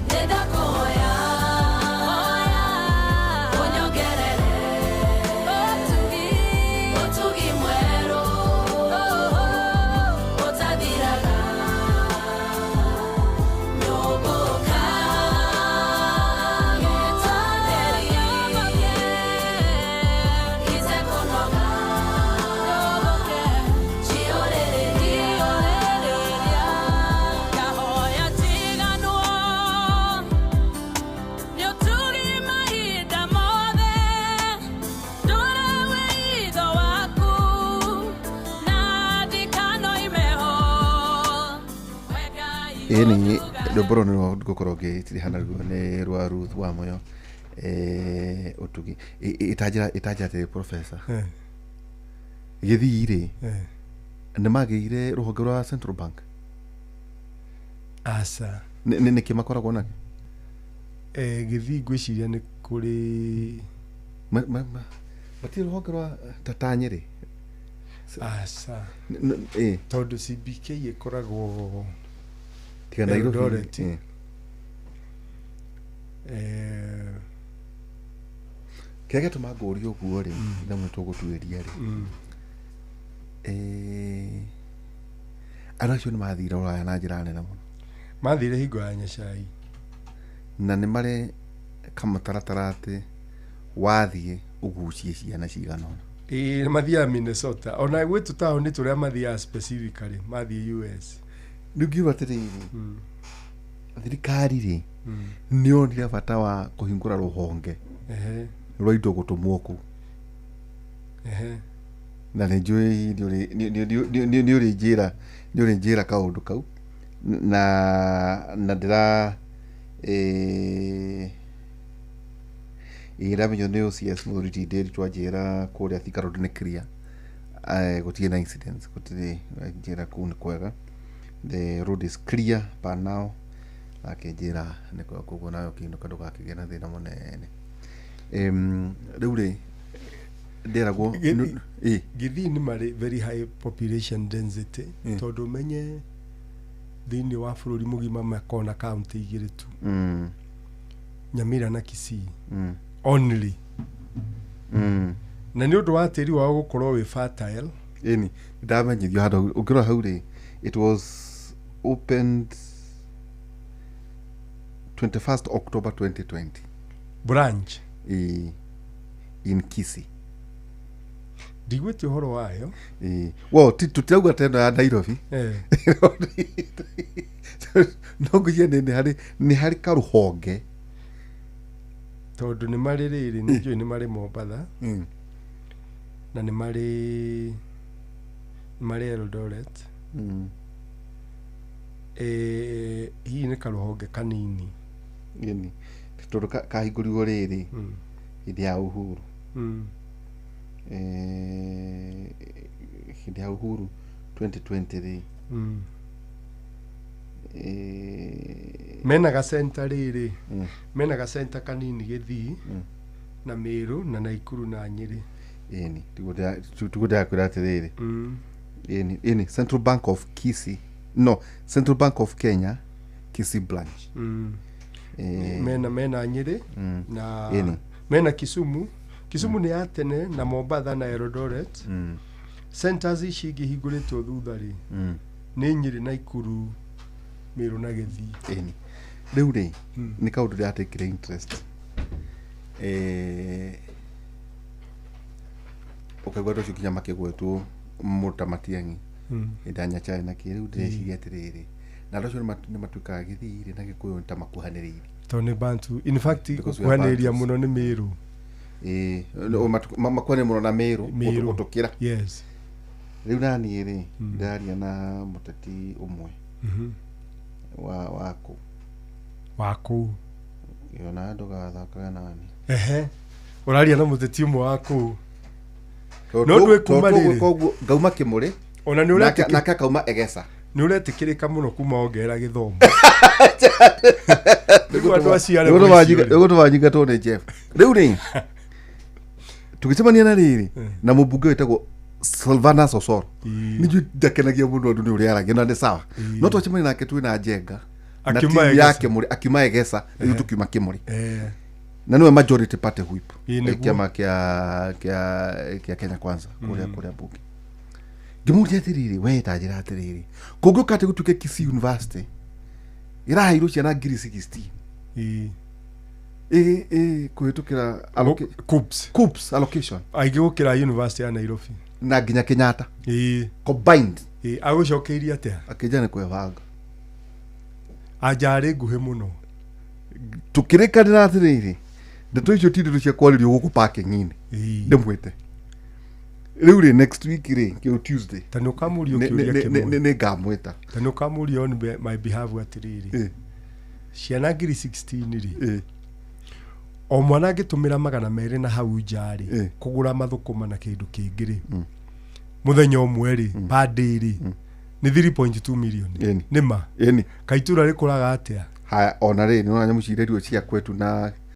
nĩndakũhoya ũnyongerere ũtugi ũtugi mwerũ ũtathiraga nyũmbũka Ĩĩ nĩ rwĩmbo rũrũ nĩruo ngũkorwo ngĩtiriha naruo nĩ rwa Ruth wa Moyo ũtugi. Ĩtanjĩra ĩtanjĩra atĩrĩ professor, gĩthii rĩ, nĩ magĩire rũhonge rwa Central Bank? Aca. Nĩkĩ makoragwo nakĩo? Gĩthii ngwĩciria nĩ kũrĩ. Matirĩ rũhonge rwa ta Nyĩrĩ? Aca. Ĩĩ. Tondũ CBK ĩkoragwo Tiga Nairobi. Eldoret. Kĩrĩa gĩatũma ngũrie ũguo rĩ, na mũno tũgũtuĩria rĩ, andũ acio nĩ mathire ũraya na njĩra nene mũno. Mathire hingo ya Nyacai. Na nĩ marĩ kamũtaratara atĩ wathiĩ ũgucie ciana cigana ũna. Ĩĩ, mathiaga Minnesota ona gwĩ tũtaũni tũrĩa mathiaga specifically mathiĩ US. Rĩu ngiuga atĩrĩrĩ, thirikari rĩ, nĩ yonire bata wa kũhingũra rũhonge rwa indo gũtũmwo kũu. Na nĩ njũĩ nĩ ũrĩnjĩra nĩ ũrĩnjĩra kaũndũ kau na ndĩra ĩĩ ndamenywo nĩ OCS mũthuri ti Ndĩri twanjĩra kũrĩa Thika Road nĩ clear. Gũtirĩ na incidents, gũtirĩ njĩra kũu nĩ kwega, the road is clear by now, akĩnjĩra nĩ kwega, koguo nawe ũkĩinũka ndũgakĩgĩe na thĩna mũnene. Rĩu rĩ ndĩragwo ĩ. Gĩthii nĩ marĩ very high population density, tondũ ũmenye thĩinĩ wa bũrũri mũgima makona kaunti igĩrĩ tu, Nyamira na Kisii only, na nĩ ũndũ wa tĩri wao gũkorwo wĩ fertile. Ĩni ndamenyithio handũ ũngĩrora hau rĩ, it was opened 21st October 2020. Branch? Ĩ, in Kisii. Ndigwĩte ũhoro wayo. Ĩ, well tũtirauga ta ĩno ya Nairobi. No ngwĩciria nĩ harĩ karũhonge. Tondũ nĩ marĩ rĩrĩ, nĩ njũĩ nĩ marĩ Mombatha na nĩ marĩ Eldoret. Hihi nĩ karũhonge kanini. Ĩni tondũ kahingũrirwo rĩrĩ hĩndĩ ya Uhuru. Hĩndĩ ya Uhuru 2020 rĩ. Mena gacenta rĩrĩ, mena gacenta kanini Gĩthii na Mĩrũ na Naikuru na Nyĩrĩ. Ĩni tiguo ndĩrakwĩra atĩrĩrĩ. Ĩni Central Bank of Kisii, no, Central Bank of Kenya Kisii branch. Mena Nyĩrĩ na Ĩni. mena Kisumu. Kisumu nĩ ya tene, na Mombatha na Eldoret. Centers ici ingĩ hingũrĩtwo thutha rĩ, nĩ Nyĩrĩ, Naikuru, Mĩrũ na Gĩthii. Ĩni, rĩu rĩ nĩ kaũndũ ndĩratekire interest. Ũkaigua andũ acio nginya makĩgwetwo mũndũ ta Matiang'i hĩndĩ ya Nyachae na kĩ. Rĩu ndĩreciria atĩrĩrĩ, na andũ acio nĩ matuĩkaga Gĩthii rĩ na Gĩkũyũ nĩ ta makuhanĩrĩirie. Tondũ nĩ Bantu, in fact. Because we are Gũkuhanĩrĩria Bantus. mũno nĩ Mĩrũ. Ĩĩ, makuhanĩrĩire mũno na Mĩrũ Mĩrũ. gũtũkĩra. Yes. Rĩu naniĩ rĩ, ndĩraria na mũteti ũmwe wa wakũ Wa kũu. Ona ndũgathakaga nani. Ehe, ũraria na mũteti ũmwe wa kũu. Tondũ No ndwĩ kuma tondũ rĩrĩ. tũgwĩka ũguo, ngauma Kĩmũrĩ Ona nĩ nake akauma Egesa. nĩ ũretĩkĩrĩka mũno kuma ongerera gĩthomo. Nĩguo andũ acio arĩa mũici rĩ. Nĩguo tũbanyingatwo nĩ Jeff. Rĩu rĩ, tũgĩcemania na rĩrĩ na mũmbunge wĩtagwo Silvana Sosoro. Nĩnjũĩ ndakenagia mũno andũ nĩ ũrĩa aragia na nĩ sawa, no twacemania nake twĩ na Njenga na Akiuma timu Egesa. ya Kĩmũrĩ, akiuma Egesa, rĩu tũkiuma Kĩmũrĩ, na nĩwe majority party whip. Ĩĩ, nĩguo. Kĩama kĩa Kenya Kwanza kũrĩa bunge. Ngĩmũria atĩrĩrĩ, we ta njĩra atĩrĩrĩ, kũngĩũka atĩ gũtuĩke Kisii University ĩraheirwo ciana 16,000 ĩ kũhĩtũkĩra KUCCPS. KUCCPS allocation. Aingĩ gũkĩra University ya Nairobi. Na nginya Kenyatta Ĩĩ. combined. Ĩĩ, agũcokeirie atĩa? Akĩnja nĩ kwĩbanga. Anja arĩ nguhĩ mũno. Tũkĩrĩkanĩra atĩrĩrĩ, ndeto icio ti ndeto cia kwarĩrio gũkũ parking-inĩ. Ndĩmwĩte rĩu rĩ next week rĩ, kĩo Tuesday. Ta nĩ ũkamũria kĩũria kĩmwe. Nĩ ngamwĩta. Ta nĩ ũkamũria on my behalf atĩrĩrĩ, ciana 16,000 rĩ, o mwana angĩtũmĩra 200 na hau nja rĩ, kũgũra mathũkũma na kĩndũ kĩngĩ rĩ, mũthenya ũmwe rĩ, per day rĩ, nĩ 3.2 million. Ĩni. Nĩ ma Ĩni. kaitũra rĩkũraga atĩa? Haya, ona rĩ nĩona nyamũ cirerio cia kwetu na